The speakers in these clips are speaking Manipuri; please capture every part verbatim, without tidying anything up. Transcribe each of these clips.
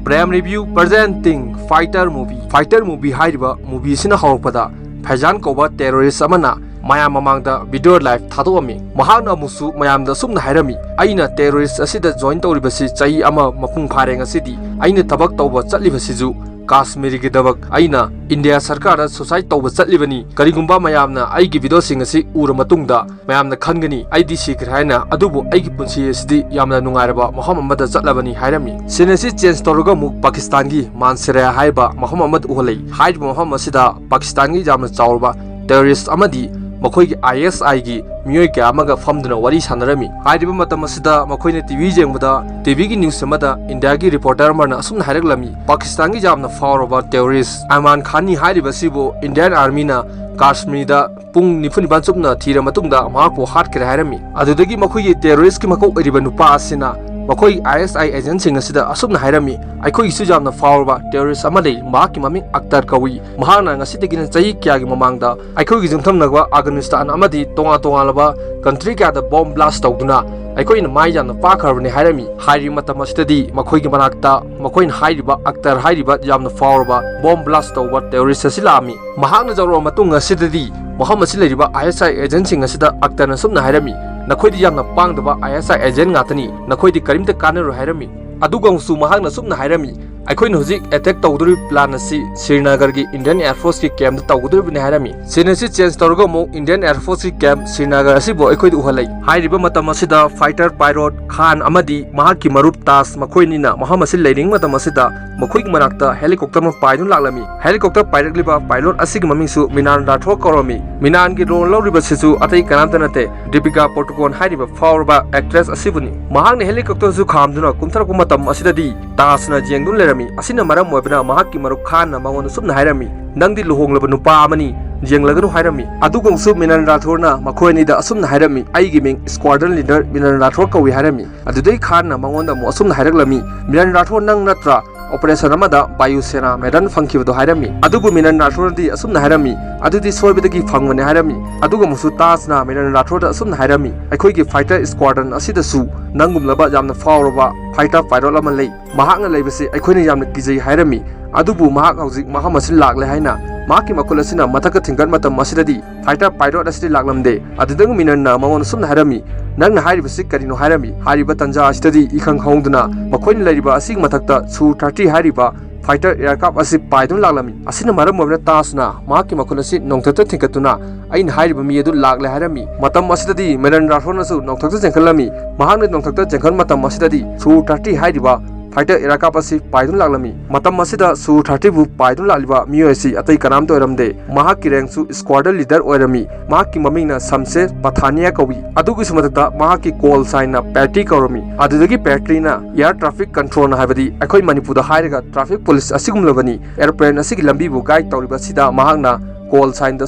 Prime Review presenting Fighter Movie꯫ Fighter Movie ꯍꯥꯏꯔꯤꯕ movie ꯑꯁꯤꯅ ꯍꯧꯔꯛꯄꯗ ꯐꯩꯖꯥꯟ ꯀꯧꯕ terrorist ꯑꯃꯅ ꯃꯌꯥꯝ ꯃꯃꯥꯡꯗ video live ꯊꯥꯗꯣꯛꯑꯝꯃꯤ꯫ ꯃꯍꯥꯛꯅ ꯑꯃꯨꯛꯁꯨ ꯃꯌꯥꯝꯗ ꯑꯁꯨꯝꯅ ꯍꯥꯏꯔꯝꯃꯤ, "ꯑꯩꯅ terrorist ꯑꯁꯤꯗ join ꯇꯧꯔꯤꯕꯁꯤ ꯆꯍꯤ ꯑꯃ ꯃꯄꯨꯡ ꯐꯥꯔꯦ꯫ ꯉꯁꯤꯗꯤ ꯑꯩꯅ ꯊꯕꯛ ꯇꯧꯕ ꯆꯠꯂꯤꯕꯁꯤꯁꯨ ꯀꯥꯁꯃꯤꯔꯒꯤꯗꯃꯛ ꯑꯩꯅ ꯏꯟꯗꯤꯌꯥ ꯁꯔꯀꯥꯔꯗ suicide ꯇꯧꯕ ꯆꯠꯂꯤꯕꯅꯤ꯫ ꯀꯔꯤꯒꯨꯝꯕ ꯃꯌꯥꯝꯅ ꯑꯩꯒꯤ videoꯁꯤꯡ ꯑꯁꯤ ꯎꯔ ꯃꯇꯨꯡꯗ ꯃꯌꯥꯝꯅ ꯈꯟꯒꯅꯤ ꯑꯩꯗꯤ ꯁꯤꯈ꯭ꯔꯦ ꯍꯥꯏꯅ, ꯑꯗꯨꯕꯨ ꯑꯩꯒꯤ ꯄꯨꯟꯁꯤ ꯑꯁꯤꯗꯤ ꯌꯥꯝꯅ ꯅꯨꯡꯉꯥꯏꯔꯕ ꯃꯐꯝ ꯑꯃꯗ ꯆꯠꯂꯕꯅꯤ" ꯍꯥꯏꯔꯝꯃꯤ꯫ Scene ꯑꯁꯤ change ꯇꯧꯔꯒ ꯑꯃꯨꯛ ꯄꯥꯀꯤꯁꯇꯥꯟꯒꯤ ꯃꯥꯟꯁꯦꯔꯥ ꯍꯥꯏꯔꯤꯕ ꯃꯐꯝ ꯑꯃꯗ ꯎꯍꯜꯂꯤ꯫ ꯍꯥꯏꯔꯤꯕ ꯃꯐꯝ ꯑꯁꯤꯗ ꯄꯥꯀꯤꯁꯇꯥꯟꯒꯤ ꯌꯥꯝꯅ ꯆꯥꯎꯔꯕ terrorist ꯑꯃꯗꯤ ꯃꯈꯣꯏꯒꯤ ISIꯒꯤ ꯃꯤꯑꯣꯏ ꯀꯌꯥ ꯑꯃꯒ ꯐꯝꯗꯨꯅ ꯋꯥꯔꯤ ꯁꯥꯟꯅꯔꯝꯃꯤ꯫ ꯍꯥꯏꯔꯤꯕ ꯃꯇꯝ ꯑꯁꯤꯗ ꯃꯈꯣꯏꯅ TV ꯌꯦꯡꯕꯗ TVꯒꯤ news ꯑꯃꯗ ꯏꯟꯗꯤꯌꯥꯒꯤ reporter ꯑꯃꯅ ꯑꯁꯨꯝꯅ ꯍꯥꯏꯔꯛꯂꯝꯃꯤ, "ꯄꯥꯀꯤꯁꯇꯥꯟꯒꯤ ꯌꯥꯝꯅ ꯐꯥꯎꯔꯕ terrorist ꯑꯥꯏꯃꯥꯟ ꯈꯥꯟ ꯑꯁꯤꯕꯨ Indian Armyꯅ ꯀꯥꯁꯃꯤꯔꯗ ꯄꯨꯡ ꯅꯤꯐꯨ ꯅꯤꯄꯥꯟ ꯆꯨꯞꯅ ꯊꯤꯔ ꯃꯇꯨꯡꯗ ꯃꯍꯥꯛꯄꯨ ꯍꯥꯠꯈ꯭ꯔꯦ" ꯍꯥꯏꯔꯝꯃꯤ꯫ ꯑꯗꯨꯗꯒꯤ ꯃꯈꯣꯏꯒꯤ terroristꯀꯤ ꯃꯀꯣꯛ ꯑꯣꯏꯔꯤꯕ ꯅꯨꯄꯥ ꯑꯁꯤꯅ ꯃꯈꯣꯏ ISI agentꯁꯤꯡ ꯑꯁꯤꯗ ꯑꯁꯨꯝꯅ ꯍꯥꯏꯔꯝꯃꯤ, "ꯑꯩꯈꯣꯏꯒꯤꯁꯨ ꯌꯥꯝꯅ ꯐꯥꯎꯔꯕ terrorist ꯑꯃ ꯂꯩ꯫ ꯃꯍꯥꯛꯀꯤ ꯃꯃꯤꯡ ꯑꯛꯇꯔ ꯀꯧꯏ꯫ ꯃꯍꯥꯛꯅ ꯉꯁꯤꯗꯒꯤꯅ ꯆꯍꯤ ꯀꯌꯥꯒꯤ ꯃꯃꯥꯡꯗ ꯑꯩꯈꯣꯏꯒꯤ ꯌꯨꯝꯊꯪꯅꯕ ꯑꯐꯒꯥꯅꯤꯁꯇꯥꯟ ꯑꯃꯗꯤ ꯇꯣꯉꯥꯟ ꯇꯣꯉꯥꯟꯂꯕ country ꯀꯌꯥꯗ bomb blast ꯇꯧꯗꯨꯅ ꯑꯩꯈꯣꯏꯅ ꯃꯥꯏ ꯌꯥꯝꯅ ꯄꯥꯛꯈ꯭ꯔꯕꯅꯤ" ꯍꯥꯏꯔꯝꯃꯤ꯫ ꯍꯥꯏꯔꯤꯕ ꯃꯇꯝ ꯑꯁꯤꯗꯗꯤ ꯃꯈꯣꯏꯒꯤ ꯃꯅꯥꯛꯇ ꯃꯈꯣꯏꯅ ꯍꯥꯏꯔꯤꯕ ꯑꯛꯇꯔ ꯍꯥꯏꯔꯤꯕ ꯌꯥꯝꯅ ꯐꯥꯎꯔꯕ bomb blast ꯇꯧꯕ terrorist ꯑꯁꯤ ꯂꯥꯛꯑꯝꯃꯤ꯫ ꯃꯍꯥꯛꯅ ꯌꯧꯔꯛꯑꯕ ꯃꯇꯨꯡ ꯑꯁꯤꯗꯗꯤ ꯃꯐꯝ ꯑꯁꯤ ꯂꯩꯔꯤꯕ ISI agentꯁꯤꯡ ꯑꯁꯤꯗ ꯑꯛꯇꯔꯅ ꯁꯨꯝꯅ ꯍꯥꯏꯔꯝꯃꯤ, "ꯅꯈꯣꯏꯗꯤ ꯌꯥꯝꯅ ꯄꯥꯡꯗꯕ ISI agent ꯉꯥꯛꯇꯅꯤ, ꯅꯈꯣꯏꯗꯤ ꯀꯔꯤꯝꯇ ꯀꯥꯟꯅꯔꯣꯏ" ꯍꯥꯏꯔꯝꯃꯤ꯫ ꯑꯗꯨꯒ ꯑꯃꯨꯛꯁꯨ ꯃꯍꯥꯛꯅ ꯁꯨꯝꯅ ꯍꯥꯏꯔꯝꯃꯤ, "ꯑꯩꯈꯣꯏꯅ ꯍꯧꯖꯤꯛ attack ꯇꯧꯒꯗꯧꯔꯤꯕ plan ꯑꯁꯤ ꯁ꯭ꯔꯤꯅꯒꯔꯒꯤ Indian Air Forceꯀꯤ campꯇ ꯇꯧꯒꯗꯧꯔꯤꯕꯅꯤ" ꯍꯥꯏꯔꯝꯃꯤ꯫ Scene ꯑꯁꯤ change ꯇꯧꯔꯒ ꯑꯃꯨꯛ Indian Air Forceꯀꯤ camp ꯁ꯭ꯔꯤꯅꯒꯔ ꯑꯁꯤꯕꯨ ꯑꯩꯈꯣꯏꯗ ꯎꯍꯜꯂꯛꯏ꯫ ꯍꯥꯏꯔꯤꯕ ꯃꯇꯝ ꯑꯁꯤꯗ fighter pilot ꯈꯥꯟ ꯑꯃꯗꯤ ꯃꯍꯥꯛꯀꯤ ꯃꯔꯨꯞ ꯇꯥꯖ ꯃꯈꯣꯏ ꯑꯅꯤꯅ ꯃꯐꯝ ꯑꯁꯤ ꯂꯩꯔꯤꯉꯩ ꯃꯇꯝ ꯑꯁꯤꯗ ꯃꯈꯣꯏꯒꯤ ꯃꯅꯥꯛꯇ helicopter ꯑꯃ ꯄꯥꯏꯗꯨꯅ ꯂꯥꯛꯂꯝꯃꯤ꯫ Helicopter ꯄꯥꯏꯔꯛꯂꯤꯕ pilot ꯑꯁꯤꯒꯤ ꯃꯃꯤꯡꯁꯨ ꯃꯤꯅꯥꯟ ꯔꯥꯊꯣꯔ ꯀꯧꯔꯝꯃꯤ꯫ ꯃꯤꯅꯥꯟꯒꯤ role ꯂꯧꯔꯤꯕꯁꯤꯁꯨ ꯑꯇꯩ ꯀꯅꯥꯝꯇ ꯅꯠꯇꯦ, ꯗꯤꯄꯤꯀꯥ ꯄꯗꯨꯀꯣꯟ ꯍꯥꯏꯔꯤꯕ ꯐꯥꯎꯔꯕ actress ꯑꯁꯤꯕꯨꯅꯤ꯫ ꯃꯍꯥꯛꯅ helicopterꯁꯨ ꯈꯥꯝꯗꯨꯅ ꯀꯨꯝꯊꯔꯛꯄ ꯃꯇꯝ ꯑꯁꯤꯗꯗꯤ ꯇꯥꯖꯅ ꯌꯦꯡꯗꯨꯅ ꯂꯩꯔꯝꯃꯤ꯫ ꯑꯁꯤꯅ ꯃꯔꯝ ꯑꯣꯏꯕꯅ ꯃꯍꯥꯛꯀꯤ ꯃꯔꯨꯞ ꯈꯥꯟꯅ ꯃꯉꯣꯟꯗ ꯁꯨꯝꯅ ꯍꯥꯏꯔꯝꯃꯤ, "ꯅꯪꯗꯤ ꯂꯨꯍꯣꯡꯂꯕ ꯅꯨꯄꯥ ꯑꯃꯅꯤ, ꯌꯦꯡꯂꯒꯅꯨ" ꯍꯥꯏꯔꯝꯃꯤ꯫ ꯑꯗꯨꯒ ꯑꯃꯨꯛꯁꯨ ꯃꯤꯅꯥꯟ ꯔꯥꯊꯣꯔꯅ ꯃꯈꯣꯏ ꯑꯅꯤꯗ ꯑꯁꯨꯝꯅ ꯍꯥꯏꯔꯝꯃꯤ, "ꯑꯩꯒꯤ ꯃꯤꯡ squadron leader ꯃꯤꯅꯥꯟ ꯔꯥꯊꯣꯔ ꯀꯧꯏ" ꯍꯥꯏꯔꯝꯃꯤ꯫ ꯑꯗꯨꯗꯩ ꯈꯥꯟꯅ ꯃꯉꯣꯟꯗ ꯑꯃꯨꯛ ꯑꯁꯨꯝꯅ ꯍꯥꯏꯔꯛꯂꯝꯃꯤ, "ꯃꯤꯅꯥꯟ ꯔꯥꯊꯣꯔ ꯅꯪ ꯅꯠꯇ꯭ꯔꯥ?" ꯑꯣꯄꯔꯦꯁꯟ ꯑꯃꯗ ꯕꯥꯌꯨ ꯁꯦꯅꯥ ꯃꯦꯗꯜ ꯐꯪꯈꯤꯕꯗꯣ ꯍꯥꯏꯔꯝꯃꯤ꯫ ꯑꯗꯨꯕꯨ ꯃꯤꯅꯔꯟ ꯔꯥꯊꯣꯔꯅꯗꯤ ꯑꯁꯨꯝꯅ ꯍꯥꯏꯔꯝꯃꯤ, "ꯑꯗꯨꯗꯤ ꯁꯣꯏꯕꯗꯒꯤ ꯐꯪꯕꯅꯦ" ꯍꯥꯏꯔꯝꯃꯤ꯫ ꯑꯗꯨꯒ ꯑꯃꯨꯛꯁꯨ ꯇꯥꯖꯅ ꯃꯤꯅꯔꯟ ꯔꯥꯊꯣꯔꯗ ꯑꯁꯨꯝꯅ ꯍꯥꯏꯔꯝꯃꯤ, "ꯑꯩꯈꯣꯏꯒꯤ ꯐꯥꯏꯇꯔ ꯁ꯭ꯀ꯭ꯋꯥꯗ꯭ꯔꯟ ꯑꯁꯤꯗꯁꯨ ꯅꯪꯒꯨꯝꯂꯕ ꯌꯥꯝꯅ ꯐꯥꯎꯔꯕ ꯐꯥꯏꯇꯔ ꯄꯥꯏꯂꯣꯠ ꯑꯃ ꯂꯩ꯫ ꯃꯍꯥꯛꯅ ꯂꯩꯕꯁꯤ ꯑꯩꯈꯣꯏꯅ ꯌꯥꯝꯅ ꯀꯤꯖꯩ" ꯍꯥꯏꯔꯝꯃꯤ꯫ ꯑꯗꯨꯕꯨ ꯃꯍꯥꯛ ꯍꯧꯖꯤꯛ ꯃꯐꯝ ꯑꯁꯤꯗ ꯂꯥꯛꯂꯦ ꯍꯥꯏꯅ ꯃꯍꯥꯛꯀꯤ ꯃꯈꯨꯠ ꯑꯁꯤꯅ ꯃꯊꯛꯇ ꯊꯤꯡꯒꯠ ꯃꯇꯝ ꯑꯁꯤꯗꯗꯤ ꯐꯥꯏꯇꯔ ꯄꯥꯏꯂꯣꯠ ꯑꯁꯤꯗꯤ ꯂꯥꯛꯂꯝꯗꯦ꯫ ꯑꯗꯨꯗꯒꯤ ꯃꯤꯅꯔꯟꯅ ꯃꯉꯣꯟꯗ ꯁꯨꯝꯅ ꯍꯥꯏꯔꯝꯃꯤ, "ꯅꯪꯅ ꯍꯥꯏꯔꯤꯕꯁꯤ ꯀꯔꯤꯅꯣ?" ꯍꯥꯏꯔꯝꯃꯤ꯫ ꯍꯥꯏꯔꯤꯕ ꯇꯟꯖꯥ ꯑꯁꯤꯗꯗꯤ ꯏꯈꯪ ꯈꯪꯍꯧꯗꯅ ꯃꯈꯣꯏꯅ ꯂꯩꯔꯤꯕ ꯑꯁꯤꯒꯤ ꯃꯊꯛꯇ ꯁꯨ ꯊꯥꯔꯇꯤ ꯍꯥꯏꯔꯤꯕ ꯐꯥꯏꯇꯔ ꯑꯦꯌꯔꯀ꯭ꯔꯥꯐ ꯑꯁꯤ ꯄꯥꯏꯗꯨꯅ ꯂꯥꯛꯂꯝꯃꯤ꯫ ꯑꯁꯤꯅ ꯃꯔꯝ ꯑꯣꯏꯔꯒ ꯇꯥꯖꯅ ꯃꯍꯥꯛꯀꯤ ꯃꯈꯨꯠ ꯑꯁꯤ ꯅꯣꯡꯊꯛꯇ ꯊꯤꯡꯒꯠꯇꯨꯅ "ꯑꯩꯅ ꯍꯥꯏꯔꯤꯕ ꯃꯤ ꯑꯗꯨ ꯂꯥꯛꯂꯦ" ꯍꯥꯏꯔꯝꯃꯤ꯫ ꯃꯇꯝ ꯑꯁꯤꯗꯗꯤ ꯃꯤꯅꯔꯟ ꯔꯥꯊꯣꯔꯅꯁꯨ ꯅꯣꯡꯊꯛꯇ ꯆꯦꯟꯈꯠꯂꯝꯃꯤ꯫ ꯃꯍꯥꯛꯅ ꯅꯣꯡꯊꯛꯇ ꯆꯦꯟꯈꯠ ꯃꯇꯝ ꯑꯁꯤꯗꯗꯤ ꯁꯨ ꯊꯥꯔꯇꯤ ꯍꯥꯏꯔꯤꯕ ꯐꯥꯏꯇꯔ ꯑꯦꯌꯔꯀ꯭ꯔꯥꯐ ꯑꯁꯤ ꯄꯥꯏꯗꯨꯅ ꯂꯥꯛꯂꯝꯃꯤ꯫ ꯃꯇꯝ ꯑꯁꯤꯗ ꯁꯨ ꯊꯥꯔꯇꯤꯕꯨ ꯄꯥꯏꯗꯨꯅ ꯂꯥꯛꯂꯤꯕ ꯃꯤꯑꯣꯏ ꯑꯁꯤ ꯑꯇꯩ ꯀꯅꯥꯝꯇ ꯑꯣꯏꯔꯝꯗꯦ꯫ ꯃꯍꯥꯛꯀꯤ ꯔꯦꯡꯁꯨ ꯁ꯭ꯀ꯭ꯋꯥꯗ꯭ꯔꯟ ꯂꯤꯗꯔ ꯑꯣꯏꯔꯝꯃꯤ꯫ ꯃꯍꯥꯛꯀꯤ ꯃꯃꯤꯡꯅ ꯁꯝꯁꯦꯔ ꯄꯊꯥꯅꯤꯌꯥ ꯀꯧꯏ꯫ ꯑꯗꯨꯒꯤꯁꯨ ꯃꯊꯛꯇ ꯃꯍꯥꯛꯀꯤ ꯀꯣꯜ ꯁꯥꯏꯟꯅ ꯄꯦꯇ꯭ꯔꯤ ꯀꯧꯔꯝꯃꯤ꯫ ꯑꯗꯨꯗꯒꯤ ꯄꯦꯇ꯭ꯔꯤꯅ ꯑꯦꯌꯔ ꯇ꯭ꯔꯥꯐꯤꯛ ꯀꯟꯇ꯭ꯔꯣꯜꯅ, ꯍꯥꯏꯕꯗꯤ ꯑꯩꯈꯣꯏ ꯃꯅꯤꯄꯨꯔꯗ ꯍꯥꯏꯔꯒ ꯇ꯭ꯔꯥꯐꯤꯛ ꯄꯨꯂꯤꯁ ꯑꯁꯤꯒꯨꯝꯂꯕꯅꯤ, ꯑꯦꯔꯣꯄ꯭ꯂꯦꯟ ꯑꯁꯤꯒꯤ ꯂꯝꯕꯤꯕꯨ ꯒꯥꯏꯗ ꯇꯧꯔꯤꯕ ꯑꯁꯤꯗ ꯃꯍꯥꯛꯅ ꯀꯣꯜ ꯁꯥꯏꯟꯗ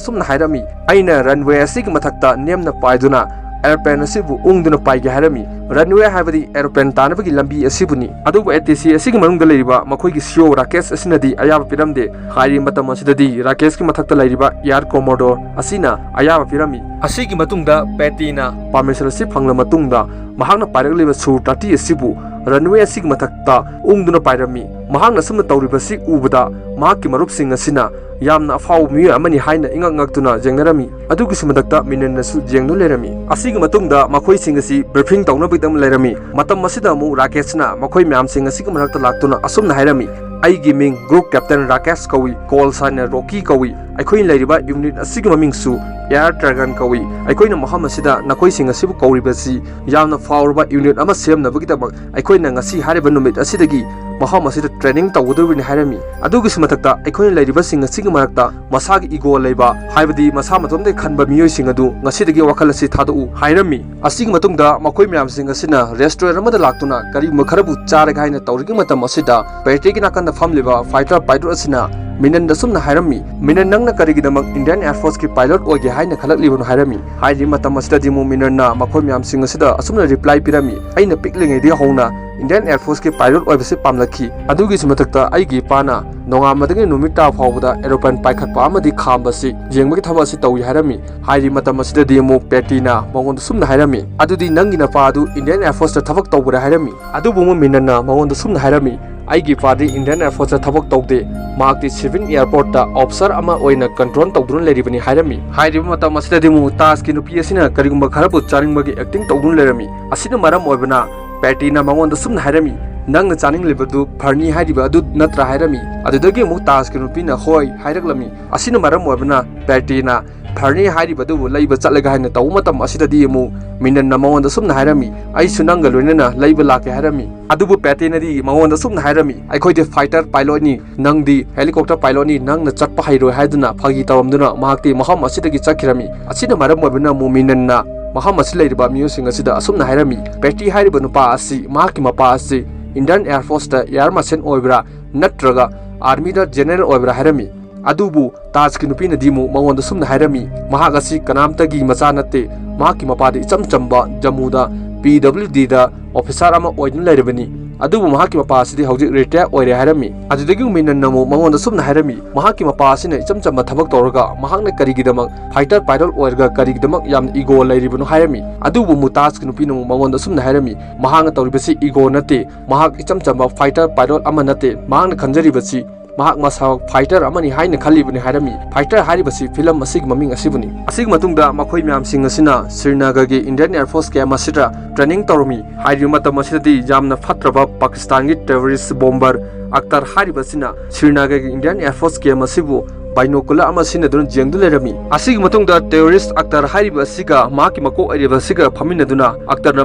ꯁꯨꯝꯅ ꯍꯥꯏꯔꯝꯃꯤ, "ꯑꯩꯅ ꯔꯟꯋꯦ ꯑꯁꯤꯒꯤ ꯃꯊꯛꯇ ꯅꯦꯝꯅ ꯄꯥꯏꯗꯨꯅ ꯑꯦꯔꯣꯄ꯭ꯂꯦꯟ ꯑꯁꯤꯕꯨ ꯎꯪꯗꯨꯅ ꯄꯥꯏꯒꯦ" ꯍꯥꯏꯔꯝꯃꯤ꯫ ꯔꯟꯋꯦ ꯍꯥꯏꯕꯗꯤ ꯑꯦꯔꯣꯄ꯭ꯂꯦꯟ ꯇꯥꯅꯕꯒꯤ ꯂꯝꯕꯤ ꯑꯁꯤꯕꯨꯅꯤ꯫ ꯑꯗꯨꯕꯨ ꯑꯦ ꯇꯤ ꯁꯤ ꯑꯁꯤꯒꯤ ꯃꯅꯨꯡꯗ ꯂꯩꯔꯤꯕ ꯃꯈꯣꯏꯒꯤ ꯁꯤ ꯏ ꯑꯣ ꯔꯥꯀꯦꯁ ꯑꯁꯤꯅꯗꯤ ꯑꯌꯥꯕ ꯄꯤꯔꯝꯗꯦ꯫ ꯍꯥꯏꯔꯤꯕ ꯃꯇꯝ ꯑꯁꯤꯗꯗꯤ ꯔꯥꯀꯦꯁꯀꯤ ꯃꯊꯛꯇ ꯂꯩꯔꯤꯕ ꯑꯦꯌꯔ ꯀꯣꯃꯣꯗꯣꯔ ꯑꯁꯤꯅ ꯑꯌꯥꯕ ꯄꯤꯔꯝꯃꯤ꯫ ꯑꯁꯤꯒꯤ ꯃꯇꯨꯡꯗ ꯄꯦꯇ꯭ꯔꯤꯅ ꯄꯥꯔꯃꯤꯁꯟ ꯑꯁꯤ ꯐꯪꯂꯕ ꯃꯇꯨꯡꯗ ꯃꯍꯥꯛꯅ ꯄꯥꯏꯔꯛꯂꯤꯕ ꯁꯨ ꯊꯥꯔꯇꯤ ꯑꯁꯤꯕꯨ ꯔꯟꯋꯦ ꯑꯁꯤꯒꯤ ꯃꯊꯛꯇ ꯎꯪꯗꯨꯅ ꯄꯥꯏꯔꯝꯃꯤ꯫ ꯃꯍꯥꯛꯅ ꯑꯁꯨꯝꯅ ꯇꯧꯔꯤꯕꯁꯤ ꯎꯕꯗ ꯃꯍꯥꯛꯀꯤ ꯃꯔꯨꯞꯁꯤꯡ ꯑꯁꯤꯅ ꯌꯥꯝꯅ ꯑꯐꯥꯎꯕ ꯃꯤꯑꯣꯏ ꯑꯃꯅꯤ ꯍꯥꯏꯅ ꯏꯉꯛ ꯉꯛꯇꯨꯅ ꯌꯦꯡꯅꯔꯝꯃꯤ꯫ ꯑꯗꯨꯒꯤꯁꯨ ꯃꯊꯛꯇ ꯃꯤꯅꯔꯟꯅꯁꯨ ꯌꯦꯡꯗꯨꯅ ꯂꯩꯔꯝꯃꯤ꯫ ꯑꯁꯤꯒꯤ ꯃꯇꯨꯡꯗ ꯃꯈꯣꯏꯁꯤꯡ ꯑꯁꯤ ꯕ꯭ꯔꯤꯐꯤꯡ ꯇꯧꯅꯕꯒꯤꯗꯃꯛ ꯂꯩꯔꯝꯃꯤ꯫ ꯃꯇꯝ ꯑꯁꯤꯗ ꯑꯃꯨꯛ ꯔꯥꯀꯦꯁꯅ ꯃꯈꯣꯏ ꯃꯌꯥꯝꯁꯤꯡ ꯑꯁꯤꯒꯤ ꯃꯔꯛꯇ ꯂꯥꯛꯇꯨꯅ ꯑꯁꯨꯝꯅ ꯍꯥꯏꯔꯝꯃꯤ, "ꯑꯩꯒꯤ ꯃꯤꯡ ꯒ꯭ꯔꯨꯞ ꯀꯦꯞꯇꯦꯟ ꯔꯥꯀꯦꯁ ꯀꯧꯏ, ꯀꯣꯜ ꯁꯥꯏꯟꯅ ꯔꯣꯀꯤ ꯀꯧꯏ꯫ ꯑꯩꯈꯣꯏꯅ ꯂꯩꯔꯤꯕ ꯌꯨꯅꯤꯠ ꯑꯁꯤꯒꯤ ꯃꯃꯤꯡꯁꯨ ꯑꯦꯌꯔ ꯗ꯭ꯔꯦꯒꯟ ꯀꯧꯏ꯫ ꯑꯩꯈꯣꯏꯅ ꯃꯐꯝ ꯑꯁꯤꯗ ꯅꯈꯣꯏꯁꯤꯡ ꯑꯁꯤꯕꯨ ꯀꯧꯔꯤꯕꯁꯤ ꯌꯥꯝꯅ ꯐꯥꯎꯔꯕ ꯌꯨꯅꯤꯠ ꯑꯃ ꯁꯦꯝꯅꯕꯒꯤꯗꯃꯛ ꯑꯩꯈꯣꯏꯅ ꯉꯁꯤ ꯍꯥꯏꯔꯤꯕ ꯅꯨꯃꯤꯠ ꯑꯁꯤꯗꯒꯤ ꯃꯐꯝ ꯑꯁꯤꯗ ꯇ꯭ꯔꯦꯅꯤꯡ ꯇꯧꯒꯗꯧꯔꯤꯕꯅꯤ" ꯍꯥꯏꯔꯝꯃꯤ꯫ ꯑꯗꯨꯒꯤꯁꯨ ꯃꯊꯛꯇ ꯑꯩꯈꯣꯏꯅ ꯂꯩꯔꯤꯕꯁꯤꯡ ꯑꯁꯤꯒꯤ ꯃꯔꯛꯇ ꯃꯁꯥꯒꯤ ꯏꯒꯣ ꯂꯩꯕ, ꯍꯥꯏꯕꯗꯤ ꯃꯁꯥ ꯃꯇꯣꯝꯇ ꯈꯟꯕ ꯃꯤꯑꯣꯏꯁꯤꯡ ꯑꯗꯨ ꯉꯁꯤꯗꯒꯤ ꯋꯥꯈꯜ ꯑꯁꯤ ꯊꯥꯗꯣꯛꯎ ꯍꯥꯏꯔꯝꯃꯤ꯫ ꯑꯁꯤꯒꯤ ꯃꯇꯨꯡꯗ ꯃꯈꯣꯏ ꯃꯌꯥꯝꯁꯤꯡ ꯑꯁꯤꯅ ꯔꯦꯁꯇꯨꯔꯦꯟ ꯑꯃꯗ ꯂꯥꯛꯇꯨꯅ ꯀꯔꯤꯒꯨꯝꯕ ꯈꯔꯕꯨ ꯆꯥꯔꯒꯦ ꯍꯥꯏꯅ ꯇꯧꯔꯤꯉꯩ ꯃꯇꯝ ꯑꯁꯤꯗ ꯄꯦꯇ꯭ꯔꯤꯒꯤ ꯅꯥꯀꯟꯗ ꯐꯝꯂꯤꯕ ꯐꯥꯏꯇꯔ ꯄꯥꯏꯂꯣꯠ ꯑꯁꯤꯅ ꯃꯤꯅꯟꯗ ꯑꯁꯨꯝꯅ ꯍꯥꯏꯔꯝꯃꯤ, "ꯃꯤꯅꯟ, ꯅꯪꯅ ꯀꯔꯤꯒꯤꯗꯃꯛ Indian Air Force ꯀꯤ pilot ꯑꯣꯏꯒꯦ ꯍꯥꯏꯅ ꯈꯜꯂꯛꯂꯤꯕꯅꯣ?" ꯍꯥꯏꯔꯝꯃꯤ꯫ ꯍꯥꯏꯔꯤꯕ ꯃꯇꯝ ꯑꯁꯤꯗꯗꯤ ꯑꯃꯨꯛ ꯃꯤꯅꯟꯅ ꯃꯈꯣꯏ ꯃꯌꯥꯝꯁꯤꯡ ꯑꯁꯤꯗ ꯑꯁꯨꯝꯅ reply ꯄꯤꯔꯝꯃꯤ, "ꯑꯩꯅ ꯄꯤꯛꯂꯤꯉꯩꯗꯒꯤ ꯍꯧꯅ Indian Air Force ꯀꯤ pilot ꯑꯣꯏꯕꯁꯤ ꯄꯥꯝꯂꯛꯈꯤ꯫ ꯑꯗꯨꯒꯤꯁꯨ ꯃꯊꯛꯇ ꯑꯩꯒꯤ ꯏꯄꯥꯅ ꯅꯣꯡꯉꯥꯟꯕꯗꯒꯤ ꯅꯨꯃꯤꯠ ꯇꯥ ꯐꯥꯎꯕꯗ aeroplane ꯄꯥꯏꯈꯠꯄ ꯑꯃꯗꯤ ꯈꯥꯝꯕꯁꯤ ꯌꯦꯡꯕꯒꯤ ꯊꯕꯛ ꯑꯁꯤ ꯇꯧꯏ" ꯍꯥꯏꯔꯝꯃꯤ꯫ ꯍꯥꯏꯔꯤꯕ ꯃꯇꯝ ꯑꯁꯤꯗꯗꯤ ꯑꯃꯨꯛ ꯄꯦꯇꯤꯅ ꯃꯉꯣꯟꯗ ꯁꯨꯝꯅ ꯍꯥꯏꯔꯝꯃꯤ, "ꯑꯗꯨꯗꯤ ꯅꯪꯒꯤ ꯅꯄꯥ ꯑꯗꯨ Indian Air Force ꯇ ꯊꯕꯛ ꯇꯧꯕ꯭ꯔꯥ?" ꯍꯥꯏꯔꯝꯃꯤ꯫ ꯑꯗꯨꯕꯨ ꯑꯃꯨꯛ ꯃꯤꯅꯟꯅ ꯃꯉꯣꯟꯗ ꯁꯨꯝꯅ ꯍꯥꯏꯔꯝꯃꯤ, "ꯑꯩꯒꯤ ꯏꯄꯥꯗꯤ Indian Air Force ꯇ ꯊꯕꯛ ꯇꯧꯗꯦ, ꯃꯍꯥꯛꯇꯤ civil airport ꯇ officer ꯑꯃ ꯑꯣꯏꯅ control ꯇꯧꯗꯨꯅ ꯂꯩꯔꯤꯕꯅꯤ" ꯍꯥꯏꯔꯝꯃꯤ꯫ ꯍꯥꯏꯔꯤꯕ ꯃꯇꯝ ꯑꯁꯤꯗꯗꯤ ꯑꯃꯨꯛ ꯇꯥꯖꯀꯤ ꯅꯨꯄꯤ ꯑꯁꯤꯅ ꯀꯔꯤꯒꯨꯝꯕ ꯈꯔꯕꯨ ꯆꯥꯅꯤꯡꯕꯒꯤ acting ꯇꯧꯗꯨꯅ ꯂꯩꯔꯝꯃꯤ꯫ ꯑꯁꯤꯅ ꯃꯔꯝ ꯑꯣꯏꯕꯅ ꯄꯦꯇꯤꯅ ꯃꯉꯣꯟꯗ ꯁꯨꯝꯅ ꯍꯥꯏꯔꯝꯃꯤ, "ꯅꯪꯅ ꯆꯥꯅꯤꯡꯂꯤꯕꯗꯨ ꯐꯔꯅꯤ ꯍꯥꯏꯔꯤꯕ ꯑꯗꯨ ꯅꯠꯇ꯭ꯔꯥ?" ꯍꯥꯏꯔꯝꯃꯤ꯫ ꯑꯗꯨꯗꯒꯤ ꯑꯃꯨꯛ ꯇꯥꯖꯀꯤ ꯅꯨꯄꯤꯅ "ꯍꯣꯏ" ꯍꯥꯏꯔꯛꯂꯝꯃꯤ꯫ ꯑꯁꯤꯅ ꯃꯔꯝ ꯑꯣꯏꯕꯅ ꯄꯦꯇꯤꯅ ꯐꯔꯅꯤ ꯍꯥꯏꯔꯤꯕ ꯑꯗꯨꯕꯨ ꯂꯩꯕ ꯆꯠꯂꯒꯦ ꯍꯥꯏꯅ ꯇꯧꯕ ꯃꯇꯝ ꯑꯁꯤꯗꯗꯤ ꯑꯃꯨꯛ ꯃꯤꯅꯟꯅ ꯃꯉꯣꯟꯗ ꯁꯨꯝꯅ ꯍꯥꯏꯔꯝꯃꯤ, "ꯑꯩꯁꯨ ꯅꯪꯒ ꯂꯣꯏꯅꯅ ꯂꯩꯕ ꯂꯥꯛꯀꯦ" ꯍꯥꯏꯔꯝꯃꯤ꯫ ꯑꯗꯨꯕꯨ ꯄꯦꯇꯤꯅꯗꯤ ꯃꯉꯣꯟꯗ ꯁꯨꯝꯅ ꯍꯥꯏꯔꯝꯃꯤ, "ꯑꯩꯈꯣꯏꯗꯤ fighter pilot ꯅꯤ, ꯅꯪꯗꯤ helicopter pilot ꯅꯤ, ꯅꯪꯅ ꯆꯠꯄ ꯍꯩꯔꯣꯏ" ꯍꯥꯏꯗꯨꯅ ꯐꯥꯒꯤ ꯇꯧꯔꯝꯗꯨꯅ ꯃꯍꯥꯛꯇꯤ ꯃꯐꯝ ꯑꯁꯤꯗꯒꯤ ꯆꯠꯈꯤꯔꯝꯃꯤ꯫ ꯑꯁꯤꯅ ꯃꯔꯝ ꯑꯣꯏꯕꯅ ꯑꯃꯨꯛ ꯃꯤꯅꯟꯅ ꯃꯐꯝ ꯑꯁꯤ ꯂꯩꯔꯤꯕ ꯃꯤꯑꯣꯏꯁꯤꯡ ꯑꯁꯤꯗ ꯑꯁꯨꯝꯅ ꯍꯥꯏꯔꯝꯃꯤ, "ꯄꯦꯇꯤ ꯍꯥꯏꯔꯤꯕ ꯅꯨꯄꯥ ꯑꯁꯤ ꯃꯍꯥꯛꯀꯤ ꯃꯄꯥ ꯑꯁꯤ Indian Air Force ꯇ air marshal ꯑꯣꯏꯕ꯭ꯔꯥ ꯅꯠꯇ꯭ꯔꯒ army ꯗ general ꯑꯣꯏꯕ꯭ꯔꯥ?" ꯍꯥꯏꯔꯝꯃꯤ꯫ ꯑꯗꯨꯕꯨ ꯇꯥꯖꯀꯤ ꯅꯨꯄꯤꯅꯗꯤ ꯑꯃꯨꯛ ꯃꯉꯣꯟꯗ ꯁꯨꯝꯅ ꯍꯥꯏꯔꯝꯃꯤ, "ꯃꯍꯥꯛ ꯑꯁꯤ ꯀꯅꯥꯝꯇꯒꯤ ꯃꯆꯥ ꯅꯠꯇꯦ, ꯃꯍꯥꯛꯀꯤ ꯃꯄꯥꯗꯤ ꯏꯆꯝ ꯆꯝꯕ ꯖꯝꯃꯨꯗ P W D ꯗ officer ꯑꯃ ꯑꯣꯏꯗꯨꯅ ꯂꯩꯔꯕꯅꯤ, ꯑꯗꯨꯕꯨ ꯃꯍꯥꯛꯀꯤ ꯃꯄꯥ ꯑꯁꯤꯗꯤ ꯍꯧꯖꯤꯛ retire ꯑꯣꯏꯔꯦ" ꯍꯥꯏꯔꯝꯃꯤ꯫ ꯑꯗꯨꯗꯒꯤ ꯃꯤꯅꯟꯅ ꯑꯃꯨꯛ ꯃꯉꯣꯟꯗ ꯁꯨꯝꯅ ꯍꯥꯏꯔꯝꯃꯤ, "ꯃꯍꯥꯛꯀꯤ ꯃꯄꯥ ꯑꯁꯤꯅ ꯏꯆꯝ ꯆꯝꯕ ꯊꯕꯛ ꯇꯧꯔꯒ ꯃꯍꯥꯛꯅ ꯀꯔꯤꯒꯤꯗꯃꯛ fighter pilot ꯑꯣꯏꯔꯒ ꯀꯔꯤꯒꯤꯗꯃꯛ ꯌꯥꯝꯅ ego ꯂꯩꯔꯤꯕꯅꯣ?" ꯍꯥꯏꯔꯝꯃꯤ꯫ ꯑꯗꯨꯕꯨ ꯑꯃꯨꯛ ꯇꯥꯖꯀꯤ ꯅꯨꯄꯤꯅ ꯑꯃꯨꯛ ꯃꯉꯣꯟꯗ ꯁꯨꯝꯅ ꯍꯥꯏꯔꯝꯃꯤ, "ꯃꯍꯥꯛꯅ ꯇꯧꯔꯤꯕꯁꯤ ego ꯅꯠꯇꯦ, ꯃꯍꯥꯛ ꯏꯆꯝ ꯆꯝꯕ fighter pilot ꯑꯃ ꯅꯠꯇꯦ, ꯃꯍꯥꯛꯅ ꯈꯟꯖꯔꯤꯕꯁꯤ ꯃꯍꯥꯛ ꯃꯁꯥꯃꯛ fighter ꯑꯃꯅꯤ ꯍꯥꯏꯅ ꯈꯜꯂꯤꯕꯅꯤ" ꯍꯥꯏꯔꯝꯃꯤ꯫ Fighter ꯍꯥꯏꯔꯤꯕꯁꯤ ꯐꯤꯂꯝ ꯑꯁꯤꯒꯤ ꯃꯃꯤꯡ ꯑꯁꯤꯕꯨꯅꯤ꯫ ꯑꯁꯤꯒꯤ ꯃꯇꯨꯡꯗ ꯃꯈꯣꯏ ꯃꯌꯥꯝꯁꯤꯡ ꯑꯁꯤꯅ ꯁ꯭ꯔꯤꯅꯒꯔꯒꯤ Indian Air Force camp ꯑꯁꯤꯗ training ꯇꯧꯔꯝꯃꯤ꯫ ꯍꯥꯏꯔꯤꯕ ꯃꯇꯝ ꯑꯁꯤꯗꯗꯤ ꯌꯥꯝꯅ ꯐꯠꯇ꯭ꯔꯕ ꯄꯥꯀꯤꯁꯇꯥꯟꯒꯤ terrorist bomber ꯑꯛꯇꯔ ꯍꯥꯏꯔꯤꯕ ꯑꯁꯤꯅ ꯁ꯭ꯔꯤꯅꯒꯔꯒꯤ Indian Air Force camp ꯑꯁꯤꯕꯨ binocular ꯑꯃ ꯁꯤꯖꯤꯟꯅꯗꯨꯅ ꯌꯦꯡꯗꯨꯅ ꯂꯩꯔꯝꯃꯤ꯫ ꯑꯁꯤꯒꯤ ꯃꯇꯨꯡꯗ terrorist ꯑꯛꯇꯔ ꯍꯥꯏꯔꯤꯕ ꯑꯁꯤꯒ ꯃꯍꯥꯛꯀꯤ ꯃꯀꯣꯛ ꯑꯣꯏꯔꯤꯕ ꯑꯁꯤꯒ ꯐꯝꯃꯤꯟꯅꯗꯨꯅ ꯑꯛꯇꯔꯅ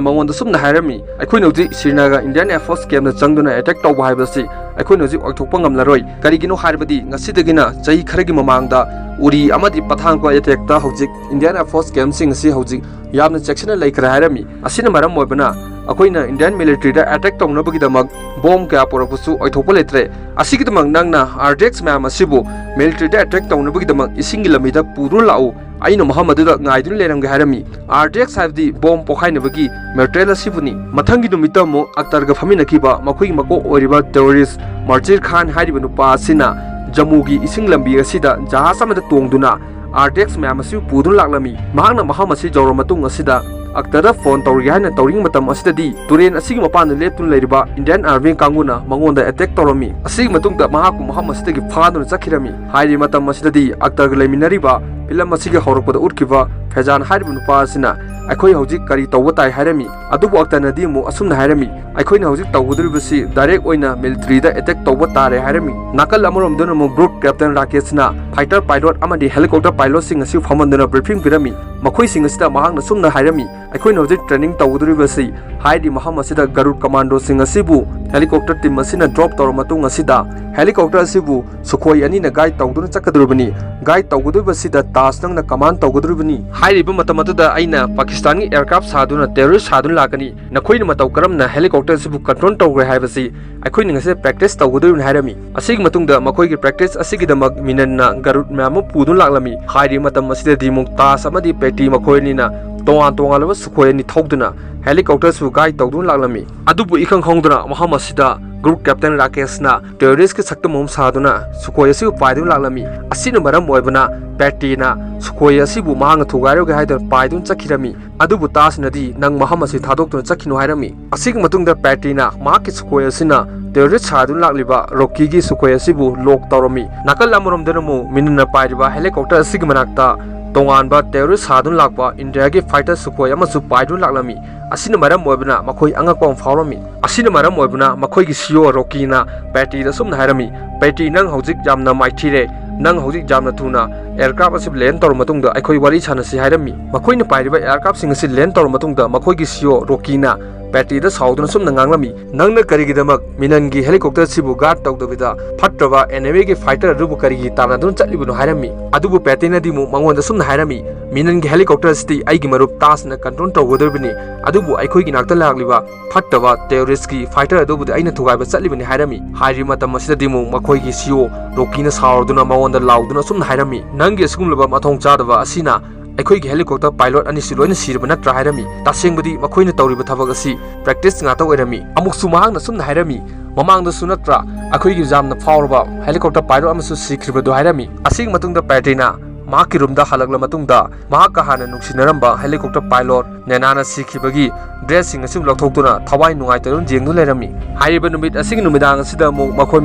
ꯃꯉꯣꯟꯗ ꯁꯨꯝꯅ ꯍꯥꯏꯔꯝꯃꯤ, "ꯑꯩꯈꯣꯏꯅ ꯍꯧꯖꯤꯛ Srinagar Indian Air Force camp ꯇ ꯆꯪꯗꯨꯅ attack ꯇꯧꯕ ꯍꯥꯏꯕꯁꯤ ꯑꯩꯈꯣꯏꯅ ꯍꯧꯖꯤꯛ ꯑꯣꯏꯊꯣꯛꯄ ꯉꯝꯂꯔꯣꯏ꯫ ꯀꯔꯤꯒꯤꯅꯣ ꯍꯥꯏꯔꯕꯗꯤ ꯉꯁꯤꯗꯒꯤꯅ ꯆꯍꯤ ꯈꯔꯒꯤ ꯃꯃꯥꯡꯗ ꯎꯔꯤ ꯑꯃꯗꯤ ꯄꯊꯥꯡꯀꯣꯠ ꯑꯦꯇꯦꯛꯇ ꯍꯧꯖꯤꯛ ꯏꯟꯗꯤꯌꯥꯟ ꯑꯦꯌꯔ ꯐꯣꯔꯁ ꯀꯦꯝꯞꯁꯤꯡ ꯑꯁꯤ ꯍꯧꯖꯤꯛ ꯌꯥꯝꯅ ꯆꯦꯛꯁꯤꯟꯅ ꯂꯩꯈ꯭ꯔꯦ ꯍꯥꯏꯔꯝꯃꯤ꯫ ꯑꯁꯤꯅ ꯃꯔꯝ ꯑꯣꯏꯕꯅ ꯑꯩꯈꯣꯏꯅ ꯏꯟꯗꯤꯌꯥꯟ ꯃꯤꯂꯤꯇꯔꯤꯗ ꯑꯦꯇꯦꯛ ꯇꯧꯅꯕꯒꯤꯗꯃꯛ ꯕꯣꯝ ꯀꯌꯥ ꯄꯨꯔꯛꯄꯁꯨ ꯑꯣꯏꯊꯣꯛꯄ ꯂꯩꯇ꯭ꯔꯦ꯫ ꯑꯁꯤꯒꯤꯗꯃꯛ ꯅꯪꯅ ꯑꯥꯔ ꯗꯤ ꯑꯦꯛꯁ ꯃꯌꯥꯝ ꯑꯁꯤꯕꯨ ꯃꯤꯂꯤꯇꯔꯤꯗ ꯑꯦꯇꯦꯛ ꯇꯧꯅꯕꯒꯤꯗꯃꯛ ꯏꯁꯤꯡꯒꯤ ꯂꯝꯕꯤꯗ ꯄꯨꯗꯨꯅ ꯂꯥꯛꯎ, ꯑꯩꯅ ꯃꯐꯝ ꯑꯗꯨꯗ ꯉꯥꯏꯗꯨꯅ ꯂꯩꯔꯝꯒꯦ ꯍꯥꯏꯔꯝꯃꯤ꯫ ꯑꯥꯔ ꯗꯤ ꯑꯦꯛꯁ ꯍꯥꯏꯕꯗꯤ ꯕꯣꯝ ꯄꯣꯈꯥꯏꯅꯕꯒꯤ ꯃꯦꯇꯔꯤꯌꯦꯜ ꯑꯁꯤꯕꯨꯅꯤ꯫ ꯃꯊꯪꯒꯤ ꯅꯨꯃꯤꯠꯇ ꯑꯃꯨꯛ ꯑꯛꯇꯔꯒ ꯐꯝꯃꯤꯟꯅꯈꯤꯕ ꯃꯈꯣꯏꯒꯤ ꯃꯀꯣꯛ ꯑꯣꯏꯔꯤꯕ ꯇꯦꯔꯣꯔꯤꯁ ꯃꯔꯆꯤꯔ ꯈꯥꯟ ꯍꯥꯏꯔꯤꯕ ꯅꯨꯄꯥ ꯑꯁꯤꯅ ꯖꯝꯃꯨꯒꯤ ꯏꯁꯤꯡ ꯂꯝꯕꯤ ꯑꯁꯤꯗ ꯖꯍꯥꯖ ꯑꯃꯗ ꯇꯣꯡꯗꯨꯅ ꯑꯥꯔ ꯗꯤ ꯑꯦꯛꯁ ꯃꯌꯥꯝ ꯑꯁꯤ ꯄꯨꯗꯨꯅ ꯂꯥꯛꯂꯝꯃꯤ꯫ ꯃꯍꯥꯛꯅ ꯃꯐꯝ ꯑꯁꯤ ꯌꯧꯔꯕ ꯃꯇꯨꯡ ꯑꯁꯤꯗ ꯑꯛꯇꯔꯗ ꯐꯣꯟ ꯇꯧꯔꯒꯦ ꯍꯥꯏꯅ ꯇꯧꯔꯤꯉꯩ ꯃꯇꯝ ꯑꯁꯤꯗꯗꯤ ꯇꯨꯔꯦꯜ ꯑꯁꯤꯒꯤ ꯃꯄꯥꯟꯗ ꯂꯦꯞꯇꯨꯅ ꯂꯩꯔꯤꯕ ꯏꯟꯗꯤꯌꯥꯟ ꯑꯥꯔꯃꯤ ꯀꯥꯡꯕꯨꯅ ꯃꯉꯣꯟꯗ ꯑꯦꯇꯦꯛ ꯇꯧꯔꯝꯃꯤ꯫ ꯑꯁꯤꯒꯤ ꯃꯇꯨꯡꯗ ꯃꯍꯥꯛꯄꯨ ꯃꯐꯝ ꯑꯁꯤꯗꯒꯤ ꯐꯥꯗꯨꯅ ꯆꯠꯈꯤꯔꯝꯃꯤ꯫ ꯍꯥꯏꯔꯤꯕ ꯃꯇꯝ ꯑꯁꯤꯗꯗꯤ ꯑꯛꯇꯔꯒ ꯂꯩꯃꯤꯟꯅꯔꯤꯕ ꯐꯤꯂꯝ ꯑꯁꯤꯒꯤ ꯍꯧꯔꯛꯄꯗ ꯎꯠꯈꯤꯕ ꯐꯦꯖꯥꯟ ꯍꯥꯏꯔꯤꯕ ꯅꯨꯄꯥ ꯑꯁꯤꯅ ꯑꯩꯈꯣꯏ ꯍꯧꯖꯤꯛ ꯀꯔꯤ ꯇꯧꯕ ꯇꯥꯏ ꯍꯥꯏꯔꯝꯃꯤ꯫ ꯑꯗꯨꯕꯨ ꯑꯛꯇꯔꯅꯗꯤ ꯑꯃꯨꯛ ꯑꯁꯨꯝꯅ ꯍꯥꯏꯔꯝꯃꯤ, ꯑꯩꯈꯣꯏꯅ ꯍꯧꯖꯤꯛ ꯇꯧꯒꯗꯧꯔꯤꯕꯁꯤ ꯗꯥꯏꯔꯦꯛ ꯑꯣꯏꯅ ꯃꯤꯂꯤꯇꯔꯤꯗ ꯑꯦꯇꯦꯛ ꯇꯧꯕ ꯇꯥꯔꯦ ꯍꯥꯏꯔꯝꯃꯤ꯫ ꯅꯥꯀꯜ ꯑꯃꯔꯣꯝꯗꯅ ꯑꯃꯨꯛ ꯒ꯭ꯔꯨꯞ ꯀꯦꯞꯇꯦꯟ ꯔꯥꯀꯦꯁꯅ ꯐꯥꯏꯇꯔ ꯄꯥꯏꯂꯣꯠ ꯑꯃꯗꯤ ꯍꯦꯂꯤꯀꯣꯞꯇꯔ ꯄꯥꯏꯂꯣꯠꯁꯤꯡ ꯑꯁꯤ ꯐꯝꯍꯟꯗꯨꯅ ꯕ꯭ꯔꯤꯐꯤꯡ ꯄꯤꯔꯝꯃꯤ꯫ ꯃꯈꯣꯏꯁꯤꯡ ꯑꯁꯤꯗ ꯃꯍꯥꯛꯅ ꯁꯨꯝꯅ ꯍꯥꯏꯔꯝꯃꯤ, ꯑꯩꯈꯣꯏꯅ ꯍꯧꯖꯤꯛ ꯇ꯭ꯔꯦꯅꯤꯡ ꯇꯧꯒꯗꯧꯔꯤꯕꯁꯤ ꯍꯥꯏꯗꯤ ꯃꯐꯝ ꯑꯁꯤꯗ ꯒꯔꯨꯗ ꯀꯃꯥꯟꯗꯣꯁꯤꯡ ꯑꯁꯤꯕꯨ ꯍꯦꯂꯤꯀꯣꯞꯇꯔ ꯇꯤꯝ ꯑꯁꯤꯅ ꯗ꯭ꯔꯣꯞ ꯇꯧꯔꯕ ꯃꯇꯨꯡ ꯑꯁꯤꯗ ꯍꯦꯂꯤꯀꯣꯞꯇꯔ ꯑꯁꯤꯕꯨ ꯁꯨꯈꯣꯏ ꯑꯅꯤꯅ ꯒꯥꯏꯗ ꯇꯧꯗꯨꯅ ꯆꯠꯀꯗꯧꯔꯤꯕꯅꯤ꯫ ꯒꯥꯏꯗ ꯇꯧꯒꯗꯧꯔꯤꯕꯁꯤꯗ ꯇꯥꯖ ꯅꯪꯅ ꯀꯃꯥꯟ ꯇꯧꯒꯗꯧꯔꯤꯕꯅꯤ꯫ ꯍꯥꯏꯔꯤꯕ ꯃꯇꯝ ꯑꯗꯨꯗ ꯑꯩꯅ ꯄꯥꯀꯤꯁꯇꯥꯟꯒꯤ ꯑꯦꯌꯔꯀ꯭ꯔꯥꯐ ꯁꯥꯗꯨꯅ ꯇꯦꯔꯣꯔꯤꯁ ꯁꯥꯗꯨꯅ ꯂꯥꯛꯀꯅꯤ꯫ ꯅꯈꯣꯏꯅ ꯃꯇꯧ ꯀꯔꯝꯅ ꯍꯦꯂꯤꯀꯣꯞꯇꯔ ꯑꯁꯤꯕꯨ ꯀꯟꯇ꯭ꯔꯣꯜ ꯇꯧꯈ꯭ꯔꯦ ꯍꯥꯏꯕꯁꯤ ꯑꯩꯈꯣꯏꯅ ꯉꯁꯤ ꯄ꯭ꯔꯦꯛꯇꯤꯁ ꯇꯧꯒꯗꯧꯔꯤꯕꯅꯤ ꯍꯥꯏꯔꯝꯃꯤ꯫ ꯑꯁꯤꯒꯤ ꯃꯇꯨꯡꯗ ꯃꯈꯣꯏꯒꯤ ꯄ꯭ꯔꯦꯛꯇꯤꯁ ꯑꯁꯤꯒꯤꯗꯃꯛ ꯃꯤꯅꯟꯅ ꯒꯔꯨꯗ ꯃꯌꯥꯝ ꯑꯃ ꯄꯨꯗꯨꯅ ꯂꯥꯛꯂꯝꯃꯤ꯫ ꯍꯥꯏꯔꯤꯕ ꯃꯇꯝ ꯑꯁꯤꯗꯗꯤ ꯃꯨꯝꯇꯥꯖ ꯑꯃꯗꯤ ꯄꯦꯇꯤ ꯃꯈꯣꯏ ꯑꯅꯤꯅ ꯇꯣꯉꯥꯟ ꯇꯣꯉꯥꯟꯂꯕ ꯁꯨꯈꯣꯏ ꯑꯅꯤ ꯊꯧꯗꯨꯅ ꯍꯦꯂꯤꯀꯣꯞꯇꯔꯁꯨ ꯒꯥꯏꯗ ꯇꯧꯗꯨꯅ ꯂꯥꯛꯂꯝꯃꯤ꯫ ꯑꯗꯨꯕꯨ ꯏꯈꯪ ꯈꯪꯍꯧꯗꯅ ꯃꯐꯝ ꯑꯁꯤꯗ ꯒ꯭ꯔꯨꯞ ꯀꯦꯞꯇꯦꯟ ꯔꯥꯀꯦꯁꯅ ꯇꯦꯔꯣꯔꯤꯁꯀꯤ ꯁꯛꯇꯝ ꯑꯃ ꯁꯥꯗꯨꯅ ꯁꯨꯈꯣꯏ ꯑꯁꯤꯕꯨ ꯄꯥꯏꯗꯨꯅ ꯂꯥꯛꯂꯝꯃꯤ꯫ ꯑꯁꯤꯅ ꯃꯔꯝ ꯑꯣꯏꯕꯅ ꯄꯦꯇꯤꯅ ꯁꯨꯈꯣꯏ ꯑꯁꯤꯕꯨ ꯃꯍꯥꯛꯅ ꯊꯨꯒꯥꯏꯔꯨꯒꯦ ꯍꯥꯏꯗꯨꯅ ꯄꯥꯏꯗꯨꯅ ꯆꯠꯈꯤꯔꯝꯃꯤ꯫ ꯑꯗꯨꯕꯨ ꯇꯥꯖꯅꯗꯤ ꯅꯪ ꯃꯐꯝ ꯑꯁꯤ ꯊꯥꯗꯣꯛꯇꯨꯅ ꯆꯠꯈꯤꯅꯨ ꯍꯥꯏꯔꯝꯃꯤ꯫ ꯑꯁꯤꯒꯤ ꯃꯇꯨꯡꯗ ꯄꯦꯇꯤꯅ ꯃꯍꯥꯛꯀꯤ ꯁꯨꯈꯣꯏ ꯑꯁꯤꯅ ꯇꯦꯔꯣꯔꯤꯁ ꯁꯥꯗꯨꯅ ꯂꯥꯛꯂꯤꯕ ꯔꯣꯀꯤꯒꯤ ꯁꯨꯈꯣꯏ ꯑꯁꯤꯕꯨ ꯂꯣꯛ ꯇꯧꯔꯝꯃꯤ꯫ ꯅꯥꯀꯜ ꯑꯃꯔꯣꯝꯗꯅ ꯑꯃꯨꯛ ꯃꯤꯅꯟꯅ ꯄꯥꯏꯔꯤꯕ ꯍꯦꯂꯤꯀꯣꯞꯇꯔ ꯑꯁꯤꯒꯤ ꯃꯅꯥꯛꯇ ꯇꯣꯉꯥꯟꯕ ꯇꯦꯔꯣꯔꯤꯁ ꯁꯥꯗꯨꯅ ꯂꯥꯛꯄ ꯏꯟꯗꯤꯌꯥꯒꯤ ꯐꯥꯏꯇꯔ ꯁꯨꯈꯣꯏ ꯑꯃꯁꯨ ꯄꯥꯏꯗꯨꯅ ꯂꯥꯛꯂꯝꯃꯤ꯫ ꯑꯁꯤꯅ ꯃꯔꯝ ꯑꯣꯏꯕꯅ ꯃꯈꯣꯏ ꯑꯉꯛꯄ ꯑꯃ ꯐꯥꯎꯔꯝꯃꯤ꯫ ꯑꯁꯤꯅ ꯃꯔꯝ ꯑꯣꯏꯕꯅ ꯃꯈꯣꯏꯒꯤ ꯁꯤꯏꯑꯣ ꯔꯣꯀꯤꯅ ꯄꯦꯇꯤꯗ ꯑꯁꯨꯝꯅ ꯍꯥꯏꯔꯝꯃꯤ, "ꯄꯦꯇꯤ, ꯅꯪ ꯍꯧꯖꯤꯛ ꯌꯥꯝꯅ ꯃꯥꯏꯊꯤꯔꯦ꯫ ꯅꯪ ꯍꯧꯖꯤꯛ ꯌꯥꯝꯅ ꯊꯨꯅ ꯑꯦꯌꯔꯀ꯭ꯔꯥꯐ ꯑꯁꯤ ꯂꯦꯟ ꯇꯧꯔꯕ ꯃꯇꯨꯡꯗ ꯑꯩꯈꯣꯏ ꯋꯥꯔꯤ ꯁꯥꯟꯅꯁꯤ" ꯍꯥꯏꯔꯝꯃꯤ꯫ ꯃꯈꯣꯏꯅ ꯄꯥꯏꯔꯤꯕ ꯑꯦꯌꯔꯀ꯭ꯔꯥꯐꯁꯤꯡ ꯑꯁꯤ ꯂꯦꯟ ꯇꯧꯔꯕ ꯃꯇꯨꯡꯗ ꯃꯈꯣꯏꯒꯤ ꯁꯤꯏꯑꯣ ꯔꯣꯀꯤꯅ ꯄꯦꯇꯤꯗ ꯁꯥꯎꯗꯨꯅ ꯁꯨꯝꯅ ꯉꯥꯡꯂꯝꯃꯤ, "ꯅꯪꯅ ꯀꯔꯤꯒꯤꯗꯃꯛ ꯃꯤꯅꯟꯒꯤ helicopter ꯑꯁꯤꯕꯨ guard ꯇꯧꯗꯕꯤꯗ ꯐꯠꯇ꯭ꯔꯕ enemy ꯒꯤ fighter ꯑꯗꯨꯕꯨ ꯀꯔꯤꯒꯤ ꯇꯥꯟꯅꯗꯨꯅ ꯆꯠꯂꯤꯕꯅꯣ?" ꯍꯥꯏꯔꯝꯃꯤ꯫ ꯑꯗꯨꯕꯨ ꯄꯦꯇꯤꯅꯗꯤ ꯑꯃꯨꯛ ꯃꯉꯣꯟꯗ ꯁꯨꯝꯅ ꯍꯥꯏꯔꯝꯃꯤ, "ꯃꯤꯅꯟꯒꯤ helicopter ꯑꯁꯤꯗꯤ ꯑꯩꯒꯤ ꯃꯔꯨꯞ ꯇꯥꯖꯅ control ꯇꯧꯒꯗꯧꯔꯤꯕꯅꯤ, ꯑꯗꯨꯕꯨ ꯑꯩꯈꯣꯏꯒꯤ ꯅꯥꯛꯇ ꯂꯥꯛꯂꯤꯕ ꯐꯠꯇꯕ terrorist ꯀꯤ fighter ꯑꯗꯨꯕꯨꯗꯤ ꯑꯩꯅ ꯊꯨꯒꯥꯏꯕ ꯆꯠꯂꯤꯕꯅꯤ" ꯍꯥꯏꯔꯝꯃꯤ꯫ ꯍꯥꯏꯔꯤꯕ ꯃꯇꯝ ꯑꯁꯤꯗꯗꯤ ꯑꯃꯨꯛ ꯃꯈꯣꯏꯒꯤ C E O ꯔꯣꯀꯤꯅ ꯁꯥꯎꯔꯗꯨꯅ ꯃꯉꯣꯟꯗ ꯂꯥꯎꯗꯨꯅ ꯑꯁꯨꯝꯅ ꯍꯥꯏꯔꯝꯃꯤ, "ꯅꯪꯒꯤ ꯑꯁꯤꯒꯨꯝꯂꯕ ꯃꯊꯣꯡ ꯆꯥꯗꯕ ꯑꯁꯤꯅ ꯑꯩꯈꯣꯏꯒꯤ helicopter pilot ꯑꯅꯤꯁꯤ ꯂꯣꯏꯅ ꯁꯤꯔꯕ ꯅꯠꯇ꯭ꯔꯥ?" ꯍꯥꯏꯔꯝꯃꯤ꯫ "ꯇꯁꯦꯡꯕꯗꯤ ꯃꯈꯣꯏꯅ ꯇꯧꯔꯤꯕ ꯊꯕꯛ ꯑꯁꯤ practice ꯉꯥꯛꯇ ꯑꯣꯏꯔꯝꯃꯤ꯫" ꯑꯃꯨꯛꯁꯨ ꯃꯍꯥꯛꯅ ꯁꯨꯝꯅ ꯍꯥꯏꯔꯝꯃꯤ, "ꯃꯃꯥꯡꯗꯁꯨ ꯅꯠꯇ꯭ꯔꯥ ꯑꯩꯈꯣꯏꯒꯤ ꯌꯥꯝꯅ ꯐꯥꯎꯔꯕ helicopter pilot ꯑꯃꯁꯨ ꯁꯤꯈ꯭ꯔꯤꯕꯗꯨ?" ꯍꯥꯏꯔꯝꯃꯤ꯫ ꯑꯁꯤꯒꯤ ꯃꯇꯨꯡꯗ ꯄꯦꯇꯤꯅ ꯃꯍꯥꯛꯀꯤ room ꯗ ꯍꯜꯂꯛꯂ ꯃꯇꯨꯡꯗ ꯃꯍꯥꯛꯀ ꯍꯥꯟꯅ ꯅꯨꯡꯁꯤꯅꯔꯝꯕ helicopter pilot ꯅꯦꯅꯥꯅ ꯁꯤꯈꯤꯕꯒꯤ dress ꯁꯤꯡ ꯑꯁꯤꯕꯨ ꯂꯧꯊꯣꯛꯇꯨꯅ ꯊꯋꯥꯏ ꯅꯨꯡꯉꯥꯏꯇꯗꯨꯅ ꯌꯦꯡꯗꯨꯅ ꯂꯩꯔꯝꯃꯤ꯫ ꯍꯥꯏꯔꯤꯕ ꯅꯨꯃꯤꯠ ꯑꯁꯤꯒꯤ ꯅꯨꯃꯤꯗꯥꯡ ꯑꯁꯤꯗ ꯑꯃꯨꯛ ꯃꯈꯣꯏ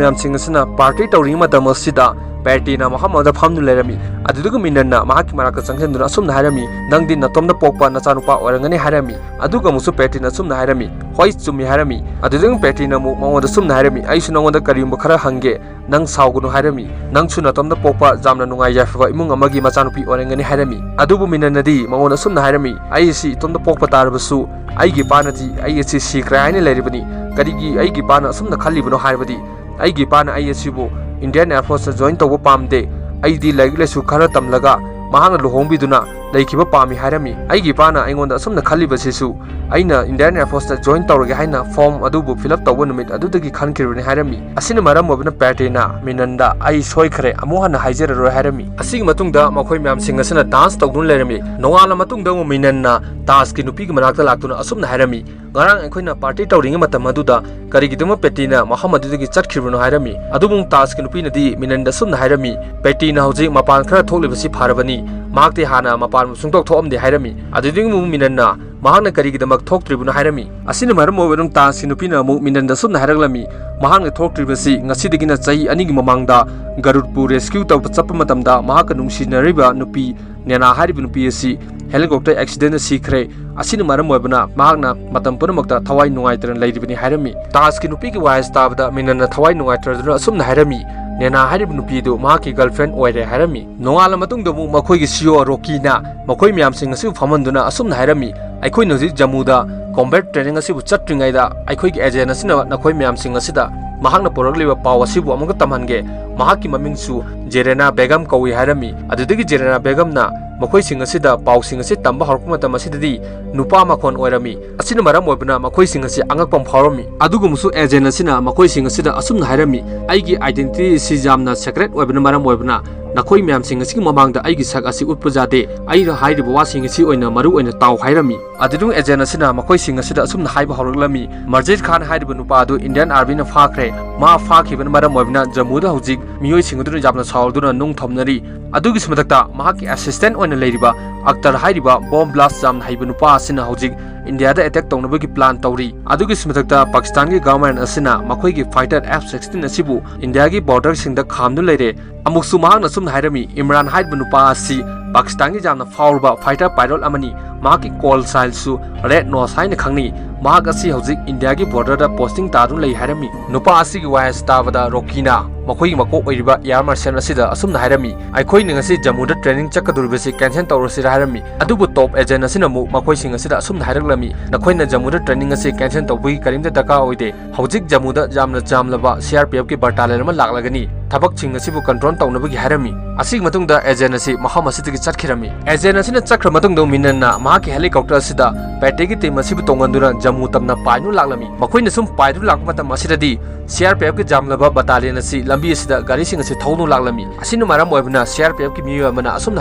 ꯃꯌꯥꯝꯁꯤꯡ ꯑꯁꯤꯅ party ꯇꯧꯔꯤꯉꯩ ꯃꯇꯝ ꯑꯁꯤꯗ ꯄꯦꯇꯤꯅ ꯃꯐꯝ ꯑꯃꯗ ꯐꯝꯗꯨꯅ ꯂꯩꯔꯝꯃꯤ꯫ ꯑꯗꯨꯗꯒꯤ ꯃꯤꯅꯟꯅ ꯃꯍꯥꯛꯀꯤ ꯃꯅꯥꯛꯇ ꯆꯪꯁꯤꯟꯗꯨꯅ ꯑꯁꯨꯝꯅ ꯍꯥꯏꯔꯝꯃꯤ, "ꯅꯪꯗꯤ ꯅꯇꯣꯝꯇ ꯄꯣꯛꯄ ꯅꯆꯥꯅꯨꯄꯥ ꯑꯣꯏꯔꯝꯒꯅꯤ" ꯍꯥꯏꯔꯝꯃꯤ꯫ ꯑꯗꯨꯒ ꯑꯃꯨꯛꯁꯨ ꯄꯦꯇꯤꯅ ꯑꯁꯨꯝꯅ ꯍꯥꯏꯔꯝꯃꯤ, "ꯍꯣꯏ, ꯆꯨꯝꯃꯤ" ꯍꯥꯏꯔꯝꯃꯤ꯫ ꯑꯗꯨꯗꯒꯤ ꯄꯦꯇꯤꯅ ꯑꯃꯨꯛ ꯃꯉꯣꯟꯗ ꯑꯁꯨꯝꯅ ꯍꯥꯏꯔꯝꯃꯤ, "ꯑꯩꯁꯨ ꯅꯉꯣꯟꯗ ꯀꯔꯤꯒꯨꯝꯕ ꯈꯔ ꯍꯪꯒꯦ, ꯅꯪ ꯁꯥꯎꯒꯅꯨ" ꯍꯥꯏꯔꯝꯃꯤ꯫ "ꯅꯪꯁꯨ ꯅꯇꯣꯝꯇ ꯄꯣꯛꯄ ꯌꯥꯝꯅ ꯅꯨꯡꯉꯥꯏ ꯌꯥꯏꯐꯕ ꯏꯃꯨꯡ ꯑꯃꯒꯤ ꯃꯆꯥꯅꯨꯄꯤ ꯑꯣꯏꯔꯝꯒꯅꯤ" ꯍꯥꯏꯔꯝꯃꯤ꯫ ꯑꯗꯨꯕꯨ ꯃꯤꯅꯟꯅꯗꯤ ꯃꯉꯣꯟꯗ ꯑꯁꯨꯝꯅ ꯍꯥꯏꯔꯝꯃꯤ, "ꯑꯩ ꯑꯁꯤ ꯏꯇꯣꯝꯇ ꯄꯣꯛꯄ ꯇꯥꯔꯕꯁꯨ ꯑꯩꯒꯤ ꯏꯄꯥꯅꯗꯤ ꯑꯩ ꯑꯁꯤ ꯁꯤꯈ꯭ꯔꯦ ꯍꯥꯏꯅ ꯂꯩꯔꯤꯕꯅꯤ꯫ ꯀꯔꯤꯒꯤ ꯑꯩꯒꯤ ꯏꯄꯥꯅ ꯑꯁꯨꯝꯅ ꯈꯜꯂꯤꯕꯅꯣ ꯍꯥꯏꯔꯕꯗꯤ ꯑꯩꯒꯤ ꯏꯄꯥꯅ ꯑꯩ ꯑꯁꯤꯕꯨ Indian Air Force ꯇ join ꯇꯧꯕ ꯄꯥꯝꯗꯦ꯫ ꯑꯩꯗꯤ ꯂꯥꯏꯔꯤꯛ ꯂꯥꯏꯁꯨ ꯈꯔ ꯇꯝꯂꯒ ꯃꯍꯥꯛꯅ ꯂꯨꯍꯣꯡꯕꯤꯗꯨꯅ ꯂꯩꯈꯤꯕ ꯄꯥꯝꯃꯤ" ꯍꯥꯏꯔꯝꯃꯤ꯫ "ꯑꯩꯒꯤ ꯏꯄꯥꯅ ꯑꯩꯉꯣꯟꯗ ꯑꯁꯨꯝꯅ ꯈꯜꯂꯤꯕꯁꯤꯁꯨ ꯑꯩꯅ Indian Air Force ꯇ join ꯇꯧꯔꯒꯦ ꯍꯥꯏꯅ form ꯑꯗꯨꯕꯨ fill up ꯇꯧꯕ ꯅꯨꯃꯤꯠ ꯑꯗꯨꯗꯒꯤ ꯈꯟꯈꯤꯕꯅꯤ" ꯍꯥꯏꯔꯝꯃꯤ꯫ ꯑꯁꯤꯅ ꯃꯔꯝ ꯑꯣꯏꯕꯅ ꯄꯦꯇꯤꯅ ꯃꯤꯅꯟꯗ "ꯑꯩ ꯁꯣꯏꯈ꯭ꯔꯦ, ꯑꯃꯨꯛ ꯍꯟꯅ ꯍꯥꯏꯖꯔꯔꯣꯏ" ꯍꯥꯏꯔꯝꯃꯤ꯫ ꯑꯁꯤꯒꯤ ꯃꯇꯨꯡꯗ ꯃꯈꯣꯏ ꯃꯌꯥꯝꯁꯤꯡ ꯑꯁꯤꯅ dance ꯇꯧꯗꯨꯅ ꯂꯩꯔꯝꯃꯤ꯫ ꯅꯣꯡꯉꯥꯜꯂ ꯃꯇꯨꯡꯗ ꯑꯃꯨꯛ ꯃꯤꯅꯟꯅ ꯇꯥꯖꯀꯤ ꯅꯨꯄꯤꯒꯤ ꯃꯅꯥꯛꯇ ꯂꯥꯛꯇꯨꯅ ꯑꯁꯨꯝꯅ ꯍꯥꯏꯔꯝꯃꯤ, "ꯉꯔꯥꯡ ꯑꯩꯈꯣꯏꯅ party ꯇꯧꯔꯤꯉꯩ ꯃꯇꯝ ꯑꯗꯨꯗ ꯀꯔꯤꯒꯤꯗꯃꯛ ꯄꯦꯇꯤꯅ ꯃꯐꯝ ꯑꯗꯨꯗꯒꯤ ꯆꯠꯈ꯭ꯔꯤꯕꯅꯣ?" ꯍꯥꯏꯔꯝꯃꯤ꯫ ꯑꯗꯨꯕꯨ ꯇꯥꯖꯀꯤ ꯅꯨꯄꯤꯅꯗꯤ ꯃꯤꯅꯟꯗ ꯑꯁꯨꯝꯅ ꯍꯥꯏꯔꯝꯃꯤ, "ꯄꯦꯇꯤꯅ ꯍꯧꯖꯤꯛ ꯃꯄꯥꯟ ꯈꯔ ꯊꯣꯛꯂꯤꯕꯁꯤ ꯐꯔꯕꯅꯤ, ꯃꯍꯥꯛꯇꯤ ꯍꯥꯟꯅ ꯃꯄꯥꯟ ꯁꯨꯡꯊꯣꯛ ꯊꯣꯛꯑꯝꯗꯦ" ꯍꯥꯏꯔꯝꯃꯤ꯫ ꯑꯗꯨꯗꯒꯤ ꯑꯃꯨꯛ ꯃꯤꯅꯟꯅ ꯃꯍꯥꯛꯅ ꯀꯔꯤꯒꯤꯗꯃꯛ ꯊꯣꯛꯇ꯭ꯔꯤꯕꯅꯣ ꯍꯥꯏꯔꯝꯃꯤ꯫ ꯑꯁꯤꯅ ꯃꯔꯝ ꯑꯣꯏꯔꯒ ꯇꯥꯖꯀꯤ ꯅꯨꯄꯤꯅ ꯑꯃꯨꯛ ꯃꯤꯅꯟꯗ ꯑꯁꯨꯝꯅ ꯍꯥꯏꯔꯛꯂꯝꯃꯤ, ꯃꯍꯥꯛꯅ ꯊꯣꯛꯇ꯭ꯔꯤꯕꯁꯤ ꯉꯁꯤꯗꯒꯤꯅ ꯆꯍꯤ ꯑꯅꯤꯒꯤ ꯃꯃꯥꯡꯗ ꯒꯔꯨꯗꯄꯨ rescue ꯇꯧꯕ ꯆꯠꯄ ꯃꯇꯝꯗ ꯃꯍꯥꯛꯀ ꯅꯨꯡꯁꯤꯅꯔꯤꯕ ꯅꯨꯄꯤ ꯅꯦꯅꯥ ꯍꯥꯏꯔꯤꯕ ꯅꯨꯄꯤ ꯑꯁꯤ helicopter accident ꯗ ꯁꯤꯈ꯭ꯔꯦ꯫ ꯑꯁꯤꯅ ꯃꯔꯝ ꯑꯣꯏꯕꯅ ꯃꯍꯥꯛꯅ ꯃꯇꯝ ꯄꯨꯝꯅꯃꯛꯇ ꯊꯋꯥꯏ ꯅꯨꯡꯉꯥꯏꯇꯅ ꯂꯩꯔꯤꯕꯅꯤ ꯍꯥꯏꯔꯝꯃꯤ꯫ ꯇꯥꯖꯀꯤ ꯅꯨꯄꯤꯒꯤ ꯋꯥꯍꯩ ꯇꯥꯕꯗ ꯃꯤꯅꯟꯅ ꯊꯋꯥꯏ ꯅꯨꯡꯉꯥꯏꯇ꯭ꯔꯗꯨꯅ ꯑꯁꯨꯝꯅ ꯍꯥꯏꯔꯝꯃꯤ, "ꯅꯦꯅꯥ ꯍꯥꯏꯔꯤꯕ ꯅꯨꯄꯤ ꯑꯗꯨ ꯃꯍꯥꯛꯀꯤ girlfriend ꯑꯣꯏꯔꯦ" ꯍꯥꯏꯔꯝꯃꯤ꯫ ꯅꯣꯡꯉꯥꯜꯂ ꯃꯇꯨꯡꯗ ꯑꯃꯨꯛ ꯃꯈꯣꯏꯒꯤ C E O ꯔꯣꯀꯤꯅ ꯃꯈꯣꯏ ꯃꯌꯥꯝꯁꯤꯡ ꯑꯁꯤꯕꯨ ꯐꯝꯍꯟꯗꯨꯅ ꯑꯁꯨꯝꯅ ꯍꯥꯏꯔꯝꯃꯤ, ꯑꯩꯈꯣꯏꯅ ꯍꯧꯖꯤꯛ ꯖꯝꯃꯨꯗ combat training ꯑꯁꯤꯕꯨ ꯆꯠꯇ꯭ꯔꯤꯉꯩꯗ ꯑꯩꯈꯣꯏꯒꯤ agent ꯑꯁꯤꯅ ꯅꯈꯣꯏ ꯃꯌꯥꯝꯁꯤꯡ ꯑꯁꯤꯗ ꯃꯍꯥꯛꯅ ꯄꯨꯔꯛꯂꯤꯕ ꯄꯥꯎ ꯑꯁꯤꯕꯨ ꯑꯃꯨꯛꯀ ꯇꯝꯍꯟꯒꯦ꯫ ꯃꯍꯥꯛꯀꯤ ꯃꯃꯤꯡꯁꯨ ꯖꯦꯔꯦꯅꯥ ꯕꯦꯒꯝ ꯀꯧꯏ ꯍꯥꯏꯔꯝꯃꯤ꯫ ꯑꯗꯨꯗꯒꯤ ꯖꯦꯔꯦꯅꯥ ꯕꯦꯒꯝꯅ ꯃꯈꯣꯏꯁꯤꯡ ꯑꯁꯤꯗ ꯄꯥꯎꯁꯤꯡ ꯑꯁꯤ ꯇꯝꯕ ꯍꯧꯔꯛꯄ ꯃꯇꯝ ꯑꯁꯤꯗꯗꯤ ꯅꯨꯄꯥ ꯃꯈꯣꯟ ꯑꯣꯏꯔꯝꯃꯤ꯫ ꯑꯁꯤꯅ ꯃꯔꯝ ꯑꯣꯏꯕꯅ ꯃꯈꯣꯏꯁꯤꯡ ꯑꯁꯤ ꯑꯉꯛꯄ ꯑꯃ ꯐꯥꯎꯔꯝꯃꯤ꯫ ꯑꯗꯨꯒꯨꯝꯕꯁꯨ agent ꯑꯁꯤꯅ ꯃꯈꯣꯏꯁꯤꯡ ꯑꯁꯤꯗ ꯑꯁꯨꯝꯅ ꯍꯥꯏꯔꯝꯃꯤ, "ꯑꯩꯒꯤ identity ꯑꯁꯤ ꯌꯥꯝꯅ secret ꯑꯣꯏꯕꯅ ꯃꯔꯝ ꯑꯣꯏꯕꯅ ꯅꯈꯣꯏ ꯃꯌꯥꯝꯁꯤꯡ ꯑꯁꯤꯒꯤ ꯃꯃꯥꯡꯗ ꯑꯩꯒꯤ ꯁꯛ ꯑꯁꯤ ꯎꯠꯄ ꯌꯥꯗꯦ꯫ ꯑꯩꯅ ꯍꯥꯏꯔꯤꯕ ꯋꯥꯁꯤꯡ ꯑꯁꯤ ꯑꯣꯏꯅ ꯃꯔꯨ ꯑꯣꯏꯅ ꯇꯥꯎ" ꯍꯥꯏꯔꯝꯃꯤ꯫ ꯑꯗꯨꯗꯨꯒ agent ꯑꯁꯤꯅ ꯃꯈꯣꯏꯁꯤꯡ ꯑꯁꯤꯗ ꯑꯁꯨꯝꯅ ꯍꯥꯏꯕ ꯍꯧꯔꯛꯂꯝꯃꯤ, "ꯃꯔꯖꯤꯠ ꯈꯥꯟ ꯍꯥꯏꯔꯤꯕ ꯅꯨꯄꯥ ꯑꯗꯨ Indian Armyꯅ ꯐꯥꯈ꯭ꯔꯦ꯫ ꯃꯥ ꯐꯥꯈꯤꯕꯅ ꯃꯔꯝ ꯑꯣꯏꯕꯅ ꯖꯝꯃꯨꯗ ꯍꯧꯖꯤꯛ ꯃꯤꯑꯣꯏꯁꯤꯡ ꯑꯗꯨꯅ ꯌꯥꯝꯅ ꯁꯥꯎꯗꯨꯅ ꯅꯨꯡ ꯊꯝꯅꯔꯤ꯫ ꯑꯗꯨꯒꯤꯁꯨ ꯃꯊꯛꯇ ꯃꯍꯥꯛꯀꯤ assistant ꯑꯣꯏꯅ ꯂꯩꯔꯤꯕ ꯑꯛꯇꯔ ꯍꯥꯏꯔꯤꯕ bomb blast ꯌꯥꯝꯅ ꯍꯩꯕ ꯅꯨꯄꯥ ꯑꯁꯤꯅ ꯍꯧꯖꯤꯛ ꯏꯟꯗꯤꯌꯥꯗ attack ꯇꯧꯅꯕꯒꯤ plan ꯇꯧꯔꯤ꯫ ꯑꯗꯨꯒꯤꯁꯨ ꯃꯊꯛꯇ ꯄꯥꯀꯤꯁꯇꯥꯟꯒꯤ government ꯑꯁꯤꯅ ꯃꯈꯣꯏꯒꯤ fighter F sixteen ꯑꯁꯤꯕꯨ ꯏꯟꯗꯤꯌꯥꯒꯤ borderꯁꯤꯡꯗ ꯈꯥꯝꯗꯨꯅ ꯂꯩꯔꯦ꯫ ꯑꯃꯨꯛꯁꯨ ꯃꯍꯥꯛꯅ ꯑꯁꯨꯝꯅ ꯍꯥꯏꯔꯝꯃꯤ, "ꯏꯝꯔꯥꯟ ꯍꯥꯏꯔꯤꯕ ꯅꯨꯄꯥ ꯑꯁꯤ ꯄꯥꯀꯤꯁꯇꯥꯟꯒꯤ ꯌꯥꯝꯅ ꯐꯥꯎꯔꯕ fighter pilot ꯑꯃꯅꯤ꯫ ꯃꯍꯥꯛꯀꯤ call signꯁꯨ Red Nose ꯍꯥꯏꯅ ꯈꯪꯅꯩ꯫ ꯃꯍꯥꯛ ꯑꯁꯤ ꯍꯧꯖꯤꯛ ꯏꯟꯗꯤꯌꯥꯒꯤ borderꯗ posting ꯇꯥꯗꯨꯅ ꯂꯩ" ꯍꯥꯏꯔꯝꯃꯤ꯫ ꯅꯨꯄꯥ ꯑꯁꯤꯒꯤ ꯋꯥꯍꯩ ꯑꯁꯤ ꯇꯥꯕꯗ ꯔꯣꯀꯤꯅ ꯃꯈꯣꯏꯒꯤ ꯃꯀꯣꯛ ꯑꯣꯏꯔꯤꯕ air marshal ꯑꯁꯤꯗ ꯑꯁꯨꯝꯅ ꯍꯥꯏꯔꯝꯃꯤ, "ꯑꯩꯈꯣꯏꯅ ꯉꯁꯤ ꯖꯝꯃꯨꯗ training ꯆꯠꯀꯗꯧꯔꯤꯕꯁꯤ cancel ꯇꯧꯔꯁꯤꯔꯥ?" ꯍꯥꯏꯔꯝꯃꯤ꯫ ꯑꯗꯨꯕꯨ top agent ꯑꯁꯤꯅ ꯑꯃꯨꯛ ꯃꯈꯣꯏꯁꯤꯡ ꯑꯁꯤꯗ ꯑꯁꯨꯝꯅ ꯍꯥꯏꯔꯛꯂꯝꯃꯤ, "ꯅꯈꯣꯏꯅ ꯖꯝꯃꯨꯗ training ꯑꯁꯤ cancel ꯇꯧꯕꯒꯤ ꯀꯔꯤꯝꯇ ꯗꯔꯀꯥꯔ ꯑꯣꯏꯗꯦ꯫ ꯍꯧꯖꯤꯛ ꯖꯝꯃꯨꯗ ꯌꯥꯝꯅ ꯌꯥꯝꯂꯕ CRPFꯀꯤ battalion ꯑꯃ ꯂꯥꯛꯂꯒꯅꯤ, ꯊꯕꯛꯁꯤꯡ ꯑꯁꯤꯕꯨ control ꯇꯧꯅꯕꯒꯤ" ꯍꯥꯏꯔꯝꯃꯤ꯫ ꯑꯁꯤꯒꯤ ꯃꯇꯨꯡꯗ agent ꯑꯁꯤ ꯃꯐꯝ ꯑꯁꯤꯗꯒꯤ ꯆꯠꯈꯤꯔꯝꯃꯤ꯫ Agent ꯑꯁꯤꯅ ꯆꯠꯈ꯭ꯔ ꯃꯇꯨꯡꯗ ꯃꯤꯅꯟꯅ ꯃꯍꯥꯛꯀꯤ helicopter ꯑꯁꯤꯗ ꯄꯦꯇꯦꯒꯤ team ꯑꯁꯤꯕꯨ ꯇꯣꯡꯍꯟꯗꯨꯅ ꯖꯝꯃꯨ ꯇꯝꯅ ꯄꯥꯏꯗꯨꯅ ꯂꯥꯛꯂꯝꯃꯤ꯫ ꯃꯈꯣꯏꯅ ꯁꯨꯝ ꯄꯥꯏꯗꯨꯅ ꯂꯥꯛꯄ ꯃꯇꯝ ꯑꯁꯤꯗꯗꯤ CRPFꯀꯤ ꯌꯥꯝꯂꯕ battalion ꯑꯁꯤ ꯂꯝꯕꯤ ꯑꯁꯤꯗ ꯒꯥꯔꯤꯁꯤꯡ ꯑꯁꯤ ꯊꯧꯗꯨꯅ ꯂꯥꯛꯂꯝꯃꯤ꯫ ꯑꯁꯤꯅ ꯃꯔꯝ ꯑꯣꯏꯕꯅ CRPFꯀꯤ ꯃꯤꯑꯣꯏ ꯑꯃꯅ ꯑꯁꯨꯝꯅ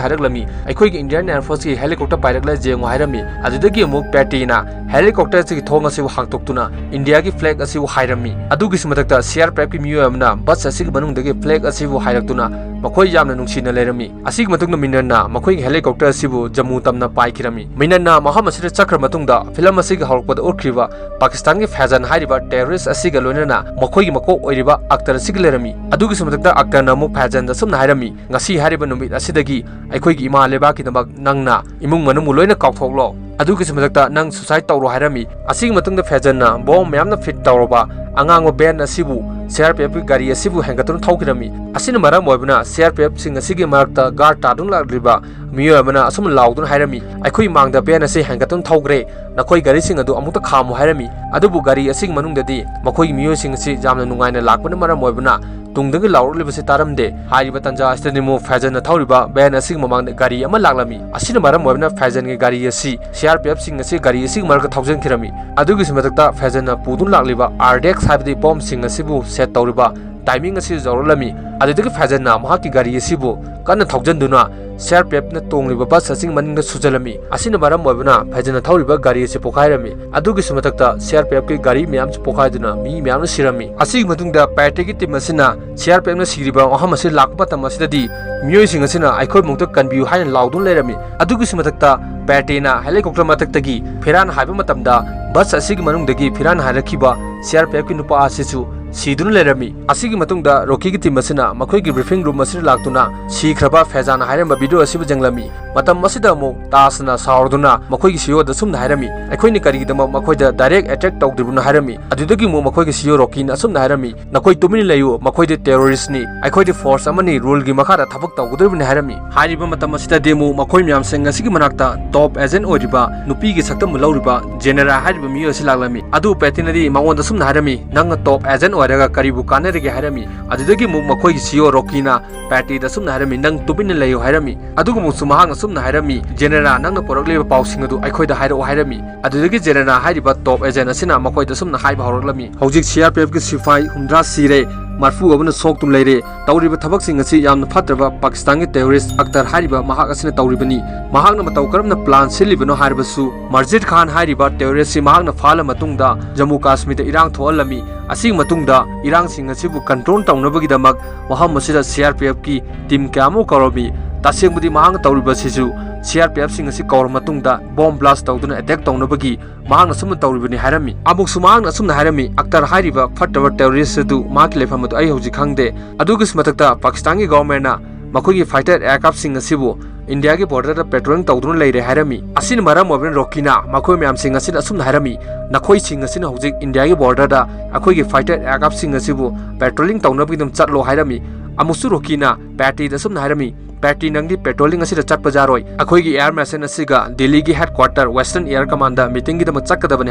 ꯍꯥꯏꯔꯛꯂꯝꯃꯤ, "ꯑꯩꯈꯣꯏꯒꯤ Indian Air Forceꯀꯤ helicopter ꯄꯥꯏꯔꯛꯂꯦ, ꯌꯦꯡꯉꯨ" ꯍꯥꯏꯔꯝꯃꯤ꯫ ꯑꯗꯨꯗꯒꯤ ꯑꯃꯨꯛ ꯄꯦꯇꯦꯅ helicopterꯁꯤꯒꯤ ꯊꯣꯡ ꯑꯁꯤꯕꯨ ꯍꯥꯡꯗꯣꯛꯇꯨꯅ ꯏꯟꯗꯤꯌꯥꯒꯤ flag ꯑꯁꯤꯕꯨ ꯍꯥꯏꯔꯝꯃꯤ꯫ ꯑꯗꯨꯒꯤꯁꯨ ꯃꯊꯛꯇ CRPFꯀꯤ ꯃꯤꯑꯣꯏ ꯑꯃꯅ bus ꯑꯁꯤꯒꯤ ꯃꯅꯨꯡꯗꯒꯤ flag ꯑꯁꯤꯕꯨ ꯍꯥꯏꯔꯛꯇꯨꯅ ꯃꯈꯣꯏ ꯌꯥꯝꯅ ꯅꯨꯡꯁꯤꯅ ꯂꯩꯔꯝꯃꯤ꯫ ꯑꯁꯤꯒꯤ ꯃꯇꯨꯡꯗ ꯃꯤꯅꯟꯅ ꯃꯈꯣꯏꯒꯤ helicopter ꯑꯁꯤꯕꯨ ꯖꯝꯃꯨ ꯇꯝꯅ ꯄꯥꯏꯈꯤꯔꯝꯃꯤ꯫ ꯃꯤꯅꯟꯅ ꯃꯐꯝ ꯑꯁꯤꯗ ꯆꯠꯈ꯭ꯔ ꯃꯇꯨꯡꯗ film ꯑꯁꯤꯒꯤ ꯍꯧꯔꯛꯄꯗ ꯎꯠꯈ꯭ꯔꯤꯕ ꯄꯥꯀꯤꯁꯇꯥꯟꯒꯤ ꯐꯦꯖꯟ ꯍꯥꯏꯔꯤꯕ terrorist ꯑꯁꯤꯒ ꯂꯣꯏꯅꯅ ꯃꯈꯣꯏꯒꯤ ꯃꯀꯣꯛ ꯑꯣꯏꯔꯤꯕ ꯑꯛꯇꯔ ꯑꯁꯤꯒ ꯂꯩꯔꯝꯃꯤ꯫ ꯑꯗꯨꯒꯤꯁꯨ ꯃꯊꯛꯇ ꯑꯛꯇꯔꯅ ꯑꯃꯨꯛ ꯐꯦꯖꯟꯗ ꯑꯁꯨꯝꯅ ꯍꯥꯏꯔꯝꯃꯤ, "ꯉꯁꯤ ꯍꯥꯏꯔꯤꯕ ꯅꯨꯃꯤꯠ ꯑꯁꯤꯗꯒꯤ ꯑꯩꯈꯣꯏꯒꯤ ꯏꯃꯥ ꯂꯩꯕꯥꯛꯀꯤꯗꯃꯛ ꯅꯪꯅ ꯏꯃꯨꯡ ꯃꯅꯨꯡꯕꯨ ꯂꯣꯏꯅ ꯀꯥꯎꯊꯣꯛꯂꯣ꯫ ꯑꯗꯨꯒꯤꯁꯨ ꯃꯊꯛꯇ ꯅꯪ suicide ꯇꯧꯔꯣ" ꯍꯥꯏꯔꯝꯃꯤ꯫ ꯑꯁꯤꯒꯤ ꯃꯇꯨꯡꯗ ꯐꯦꯖꯟꯅ bomb ꯃꯌꯥꯝꯅ fit ꯇꯧꯔꯕ ꯑꯉꯥꯡꯕ van ꯑꯁꯤꯕꯨ ꯁꯤ ꯑꯥꯔ ꯄꯤ ꯑꯦꯐꯀꯤ ꯒꯥꯔꯤ ꯑꯁꯤꯕꯨ ꯍꯦꯟꯒꯠꯇꯨꯅ ꯊꯧꯈꯤꯔꯝꯃꯤ꯫ ꯑꯁꯤꯅ ꯃꯔꯝ ꯑꯣꯏꯕꯅ ꯁꯤ ꯑꯥꯔ ꯄꯤ ꯑꯦꯐꯁꯤꯡ ꯑꯁꯤꯒꯤ ꯃꯔꯛꯇ ꯒꯥꯔꯗ ꯇꯥꯗꯨꯅ ꯂꯥꯛꯂꯤꯕ ꯃꯤꯑꯣꯏ ꯑꯃꯅ ꯑꯁꯨꯝꯅ ꯂꯥꯎꯗꯨꯅ ꯍꯥꯏꯔꯝꯃꯤ, "ꯑꯩꯈꯣꯏ ꯃꯥꯡꯗ ꯚꯦꯟ ꯑꯁꯤ ꯍꯦꯟꯒꯠꯇꯨꯅ ꯊꯧꯈ꯭ꯔꯦ, ꯅꯈꯣꯏ ꯒꯥꯔꯤꯁꯤꯡ ꯑꯗꯨ ꯑꯃꯨꯛꯇ ꯈꯥꯝꯃꯨ" ꯍꯥꯏꯔꯝꯃꯤ꯫ ꯑꯗꯨꯕꯨ ꯒꯥꯔꯤ ꯑꯁꯤꯒꯤ ꯃꯅꯨꯡꯗꯗꯤ ꯃꯈꯣꯏꯒꯤ ꯃꯤꯑꯣꯏꯁꯤꯡ ꯑꯁꯤ ꯌꯥꯝꯅ ꯅꯨꯡꯉꯥꯏꯅ ꯂꯥꯛꯄꯅ ꯃꯔꯝ ꯑꯣꯏꯕꯅ ꯇꯨꯡꯗꯒꯤ ꯂꯥꯎꯔꯛꯂꯤꯕꯁꯤ ꯇꯥꯔꯝꯗꯦ꯫ ꯍꯥꯏꯔꯤꯕ ꯇꯥꯟꯖꯥ ꯑꯁꯤꯗꯅꯤ ꯑꯃꯨꯛ ꯐꯦꯖꯟꯅ ꯊꯧꯔꯤꯕ ꯚꯦꯟ ꯑꯁꯤꯒꯤ ꯃꯃꯥꯡꯗ ꯒꯥꯔꯤ ꯑꯃ ꯂꯥꯛꯂꯝꯃꯤ꯫ ꯑꯁꯤꯅ ꯃꯔꯝ ꯑꯣꯏꯕꯅ ꯐꯦꯖꯟꯒꯤ ꯒꯥꯔꯤ ꯑꯁꯤ ꯁꯤ ꯑꯥꯔ ꯄꯤ ꯑꯦꯐꯁꯤꯡ ꯑꯁꯤ ꯒꯥꯔꯤ ꯑꯁꯤꯒꯤ ꯃꯔꯛꯇ ꯊꯧꯖꯤꯟꯈꯤꯔꯝꯃꯤ꯫ ꯑꯗꯨꯒꯤꯁꯨ ꯃꯊꯛꯇ ꯐꯦꯖꯟꯅ ꯄꯨꯗꯨꯅ ꯂꯥꯛꯂꯤꯕ ꯑꯥꯔ ꯗꯤ ꯑꯦꯛꯁ ꯍꯥꯏꯕꯗꯤ ꯕꯣꯝꯁꯤꯡ ꯑꯁꯤꯕꯨ ꯁꯦꯠ ꯇꯧꯔꯤꯕ ꯇꯥꯏꯃꯤꯡ ꯑꯁꯤ ꯌꯧꯔꯛꯂꯝꯃꯤ꯫ ꯑꯗꯨꯗꯒꯤ ꯐꯦꯖꯟꯅ ꯃꯍꯥꯛꯀꯤ ꯒꯥꯔꯤ ꯑꯁꯤꯕꯨ ꯀꯟꯅ ꯊꯧꯖꯤꯟꯗꯨꯅ ꯁꯤ ꯑꯥꯔ ꯄꯤ ꯑꯦꯐꯅ ꯇꯣꯡꯂꯤꯕ ꯕꯁ ꯑꯁꯤꯒꯤ ꯃꯅꯤꯡꯗ ꯁꯨꯖꯜꯂꯝꯃꯤ꯫ ꯑꯁꯤꯅ ꯃꯔꯝ ꯑꯣꯏꯕꯅ ꯐꯦꯖꯟꯅ ꯊꯧꯔꯤꯕ ꯒꯥꯔꯤ ꯑꯁꯤ ꯄꯣꯈꯥꯏꯔꯝꯃꯤ꯫ ꯑꯗꯨꯒꯤꯁꯨ ꯃꯊꯛꯇ ꯁꯤ ꯑꯥꯔ ꯄꯤ ꯑꯦꯐꯀꯤ ꯒꯥꯔꯤ ꯃꯌꯥꯝꯁꯨ ꯄꯣꯈꯥꯏꯗꯨꯅ ꯃꯤ ꯃꯌꯥꯝꯅ ꯁꯤꯔꯝꯃꯤ꯫ ꯑꯁꯤꯒꯤ ꯃꯇꯨꯡꯗ ꯄꯦꯇꯦꯒꯤ ꯇꯤꯝ ꯑꯁꯤꯅ ꯁꯤ ꯑꯥꯔ ꯄꯤ ꯑꯦꯐꯅ ꯁꯤꯔꯤꯕ ꯃꯐꯝ ꯑꯁꯤ ꯂꯥꯛꯄ ꯃꯇꯝ ꯑꯁꯤꯗꯗꯤ ꯃꯤꯑꯣꯏꯁꯤꯡ ꯑꯁꯤꯅ "ꯑꯩꯈꯣꯏꯕꯨ ꯑꯃꯨꯛꯇ ꯀꯟꯕꯤꯌꯨ" ꯍꯥꯏꯅ ꯂꯥꯎꯗꯨꯅ ꯂꯩꯔꯝꯃꯤ꯫ ꯑꯗꯨꯒꯤꯁꯨ ꯃꯊꯛꯇ ꯄꯦꯇꯦꯅ ꯍꯦꯂꯤꯀꯣꯞꯇꯔ ꯃꯊꯛꯇꯒꯤ ꯐꯤꯔꯥꯟ ꯍꯥꯏꯕ ꯃꯇꯝꯗ ꯕꯁ ꯑꯁꯤꯒꯤ ꯃꯅꯨꯡꯗꯒꯤ ꯐꯤꯔꯥꯟ ꯍꯥꯏꯔꯛꯈꯤꯕ ꯁꯤ ꯑꯥꯔ ꯄꯤ ꯑꯦꯐꯀꯤ ꯅꯨꯄꯥ ꯑꯁꯤꯁꯨ ꯁꯤꯗꯨꯅ ꯂꯩꯔꯝꯃꯤ꯫ ꯑꯁꯤꯒꯤ ꯃꯇꯨꯡꯗ ꯔꯣꯀꯤꯒꯤ ꯇꯤꯝ ꯑꯁꯤꯅ ꯃꯈꯣꯏꯒꯤ ꯕ꯭ꯔꯤꯐꯤꯡ ꯔꯨꯝ ꯑꯁꯤꯗ ꯂꯥꯛꯇꯨꯅ ꯁꯤꯈ꯭ꯔꯕ ꯐꯦꯖꯥꯟꯅ ꯍꯥꯏꯔꯝꯕ ꯚꯤꯗꯤꯑꯣ ꯑꯁꯤꯕꯨ ꯌꯦꯡꯂꯝꯃꯤ꯫ ꯃꯇꯝ ꯑꯁꯤꯗ ꯑꯃꯨꯛ ꯇꯥꯖꯅ ꯁꯥꯎꯔꯗꯨꯅ ꯃꯈꯣꯏꯒꯤ ꯁꯤ ꯏ ꯑꯣꯗ ꯑꯁꯨꯝꯅ ꯍꯥꯏꯔꯝꯃꯤ, "ꯑꯩꯈꯣꯏꯅ ꯀꯔꯤꯒꯤꯗꯃꯛ ꯃꯈꯣꯏꯗ ꯗꯥꯏꯔꯦꯛ ꯑꯦꯇꯦꯛ ꯇꯧꯗ꯭ꯔꯤꯕꯅꯣ?" ꯍꯥꯏꯔꯝꯃꯤ꯫ ꯑꯗꯨꯗꯒꯤ ꯑꯃꯨꯛ ꯃꯈꯣꯏꯒꯤ ꯁꯤ ꯏ ꯑꯣ ꯔꯣꯀꯤꯅ ꯑꯁꯨꯝꯅ ꯍꯥꯏꯔꯝꯃꯤ, "ꯅꯈꯣꯏ ꯇꯨꯃꯤꯟꯅ ꯂꯩꯌꯨ, ꯃꯈꯣꯏꯗꯤ ꯇꯦꯔꯣꯔꯤꯁ꯭ꯠꯅꯤ, ꯑꯩꯈꯣꯏꯗꯤ ꯐꯣꯔꯁ ꯑꯃꯅꯤ, ꯔꯨꯜꯒꯤ ꯃꯈꯥꯗ ꯊꯕꯛ ꯇꯧꯒꯗꯧꯔꯤꯕꯅꯤ" ꯍꯥꯏꯔꯝꯃꯤ꯫ ꯍꯥꯏꯔꯤꯕ ꯃꯇꯝ ꯑꯁꯤꯗꯗꯤ ꯑꯃꯨꯛ ꯃꯈꯣꯏ ꯃꯌꯥꯝꯁꯤꯡ ꯑꯁꯤꯒꯤ ꯃꯅꯥꯛꯇ ꯇꯣꯞ ꯑꯦꯖꯦꯟ ꯑꯣꯏꯔꯤꯕ ꯅꯨꯄꯤꯒꯤ ꯁꯛꯇꯝꯕꯨ ꯂꯧꯔꯤꯕ ꯖꯦꯅꯦꯔꯥ ꯍꯥꯏꯔꯤꯕ ꯃꯤꯑꯣꯏ ꯑꯁꯤ ꯂꯥꯛꯂꯝꯃꯤ꯫ ꯑꯗꯨ ꯄꯦꯇꯦꯅꯗꯤ ꯃꯉꯣꯟꯗ ꯑꯁꯨꯝꯅ ꯍꯥꯏꯔꯝꯃꯤ, "ꯅꯪꯅ ꯇꯣꯞ ꯑꯦꯖꯦꯟ ꯑꯣꯏꯔꯒ ꯀꯔꯤꯕꯨ ꯀꯥꯟꯅꯔꯤꯒꯦ?" ꯍꯥꯏꯔꯝꯃꯤ꯫ ꯑꯗꯨꯗꯒꯤ ꯑꯃꯨꯛ ꯃꯈꯣꯏꯒꯤ ꯁꯤ ꯏ ꯑꯣ ꯔꯣꯀꯤꯅ ꯄꯦꯇꯦꯗ ꯑꯁꯨꯝꯅ ꯍꯥꯏꯔꯝꯃꯤ, "ꯅꯪ ꯇꯨꯃꯤꯟꯅ ꯂꯩꯌꯨ" ꯍꯥꯏꯔꯝꯃꯤ꯫ ꯑꯗꯨꯒ ꯑꯃꯨꯛꯁꯨ ꯃꯍꯥꯛꯅ ꯑꯁꯨꯝꯅ ꯍꯥꯏꯔꯝꯃꯤ, "ꯖꯦꯅꯦꯔꯥ, ꯅꯪꯅ ꯄꯨꯔꯛꯂꯤꯕ ꯄꯥꯎꯁꯤꯡ ꯑꯗꯨ ꯑꯩꯈꯣꯏꯗ ꯍꯥꯏꯔꯛꯎ" ꯍꯥꯏꯔꯝꯃꯤ꯫ ꯑꯗꯨꯗꯒꯤ ꯖꯦꯅꯦꯔꯥ ꯍꯥꯏꯔꯤꯕ ꯇꯣꯞ ꯑꯦꯖꯦꯟ ꯑꯁꯤꯅ ꯃꯈꯣꯏꯗ ꯑꯁꯨꯝꯅ ꯍꯥꯏꯕ ꯍꯧꯔꯛꯂꯝꯃꯤ, "ꯍꯧꯖꯤꯛ ꯁꯤ ꯑꯥꯔ ꯄꯤ ꯑꯦꯐꯀꯤ ꯁꯤꯐꯥꯏ ꯍꯨꯝꯗ꯭ꯔꯥ ꯁꯤꯔꯦ, ꯃꯔꯐꯨ ꯑꯃꯅ ꯁꯣꯛꯇꯨꯅ ꯂꯩꯔꯦ꯫ ꯇꯧꯔꯤꯕ ꯊꯕꯛꯁꯤꯡ ꯑꯁꯤ ꯌꯥꯝꯅ ꯐꯠꯇ꯭ꯔꯕ ꯄꯥꯀꯤꯁꯇꯥꯟꯒꯤ ꯇꯦꯔꯣꯔꯤꯁ꯭ꯠ ꯑꯛꯇꯔ ꯍꯥꯏꯔꯤꯕ ꯃꯍꯥꯛ ꯑꯁꯤꯅ ꯇꯧꯔꯤꯕꯅꯤ꯫ ꯃꯍꯥꯛꯅ ꯃꯇꯧ ꯀꯔꯝꯅ ꯄ꯭ꯂꯥꯟ ꯁꯤꯜꯂꯤꯕꯅꯣ ꯍꯥꯏꯔꯕꯁꯨ ꯃꯔꯖꯤꯠ ꯈꯥꯟ ꯍꯥꯏꯔꯤꯕ ꯇꯦꯔꯣꯔꯤꯁ꯭ꯠꯁꯤ ꯃꯍꯥꯛꯅ ꯐꯥꯍꯜꯂ ꯃꯇꯨꯡꯗ ꯖꯝꯃꯨ ꯀꯥꯁꯃꯤꯔꯗ ꯏꯔꯥꯡ ꯊꯣꯛꯍꯜꯂꯝꯃꯤ꯫ ꯑꯁꯤꯒꯤ ꯃꯇꯨꯡꯗ ꯏꯔꯥꯡꯁꯤꯡ ꯑꯁꯤꯕꯨ ꯀꯟꯇ꯭ꯔꯣꯜ ꯇꯧꯅꯕꯒꯤꯗꯃꯛ ꯃꯐꯝ ꯑꯁꯤꯗ ꯁꯤ ꯑꯥꯔ ꯄꯤ ꯑꯦꯐꯀꯤ ꯇꯤꯝ ꯀꯌꯥ ꯑꯃ ꯀꯧꯔꯝꯃꯤ꯫ ꯇꯁꯦꯡꯕꯗꯤ ꯃꯍꯥꯛꯅ ꯇꯧꯔꯤꯕꯁꯤꯁꯨ ꯁꯤ ꯑꯥꯔ ꯄꯤ ꯑꯦꯐꯁꯤꯡ ꯑꯁꯤ ꯀꯧꯔ ꯃꯇꯨꯡꯗ ꯕꯣꯝ ꯕ꯭ꯂꯥꯁ ꯇꯧꯗꯨꯅ ꯑꯦꯇꯦꯛ ꯇꯧꯅꯕꯒꯤ ꯃꯍꯥꯛꯅ ꯑꯁꯨꯝꯅ ꯇꯧꯔꯤꯕꯅꯤ" ꯍꯥꯏꯔꯝꯃꯤ꯫ ꯑꯃꯨꯛꯁꯨ ꯃꯍꯥꯛꯅ ꯑꯁꯨꯝꯅ ꯍꯥꯏꯔꯝꯃꯤ, "ꯑꯛꯇꯔ ꯍꯥꯏꯔꯤꯕ ꯐꯠꯇꯕ ꯇꯦꯔꯣꯔꯤꯁ꯭ꯠ ꯑꯗꯨ ꯃꯍꯥꯛꯀꯤ ꯂꯩꯐꯝ ꯑꯗꯨ ꯑꯩ ꯍꯧꯖꯤꯛ ꯈꯪꯗꯦ꯫ ꯑꯗꯨꯒꯤꯁꯨ ꯃꯊꯛꯇ ꯄꯥꯀꯤꯁꯇꯥꯟꯒꯤ ꯒꯣꯚꯔꯟꯃꯦꯟꯠꯅ ꯃꯈꯣꯏꯒꯤ ꯐꯥꯏꯇꯔ ꯑꯦꯌꯔꯀ꯭ꯔꯥꯐꯁꯤꯡ ꯑꯁꯤꯕꯨ ꯏꯟꯗꯤꯌꯥꯒꯤ borderꯗ patrolling ꯇꯧꯗꯨꯅ ꯂꯩꯔꯦ ꯍꯥꯏꯔꯝꯃꯤ꯫ ꯑꯁꯤꯅ ꯃꯔꯝ ꯑꯣꯏꯕꯅ ꯔꯣꯀꯤꯅ ꯃꯈꯣꯏ ꯃꯌꯥꯝꯁꯤꯡ ꯑꯁꯤꯗ ꯑꯁꯨꯝꯅ ꯍꯥꯏꯔꯝꯃꯤ, "ꯅꯈꯣꯏꯁꯤꯡ ꯑꯁꯤꯅ ꯍꯧꯖꯤꯛ ꯏꯟꯗꯤꯌꯥꯒꯤ borderꯗ ꯑꯩꯈꯣꯏꯒꯤ fighter aircraftꯁꯤꯡ ꯑꯁꯤꯕꯨ patrolling ꯇꯧꯅꯕꯒꯤꯗꯃꯛ ꯆꯠꯂꯣ" ꯍꯥꯏꯔꯝꯃꯤ꯫ ꯑꯃꯨꯛꯁꯨ ꯔꯣꯀꯤꯅ ꯄꯦꯇ꯭ꯔꯤꯗ ꯑꯁꯨꯝꯅ ꯍꯥꯏꯔꯝꯃꯤ, "ꯄꯦꯇ꯭ꯔꯤ, ꯅꯪꯗꯤ patrolling ꯑꯁꯤꯗ ꯆꯠꯄ ꯌꯥꯔꯣꯏ꯫ ꯑꯩꯈꯣꯏꯒꯤ air machine ꯑꯁꯤꯒ ꯗꯤꯜꯂꯤꯒꯤ headquarter Western Air Commandꯗ meetingꯒꯤꯗꯃꯛ ꯆꯠꯀꯗꯕꯅꯤ"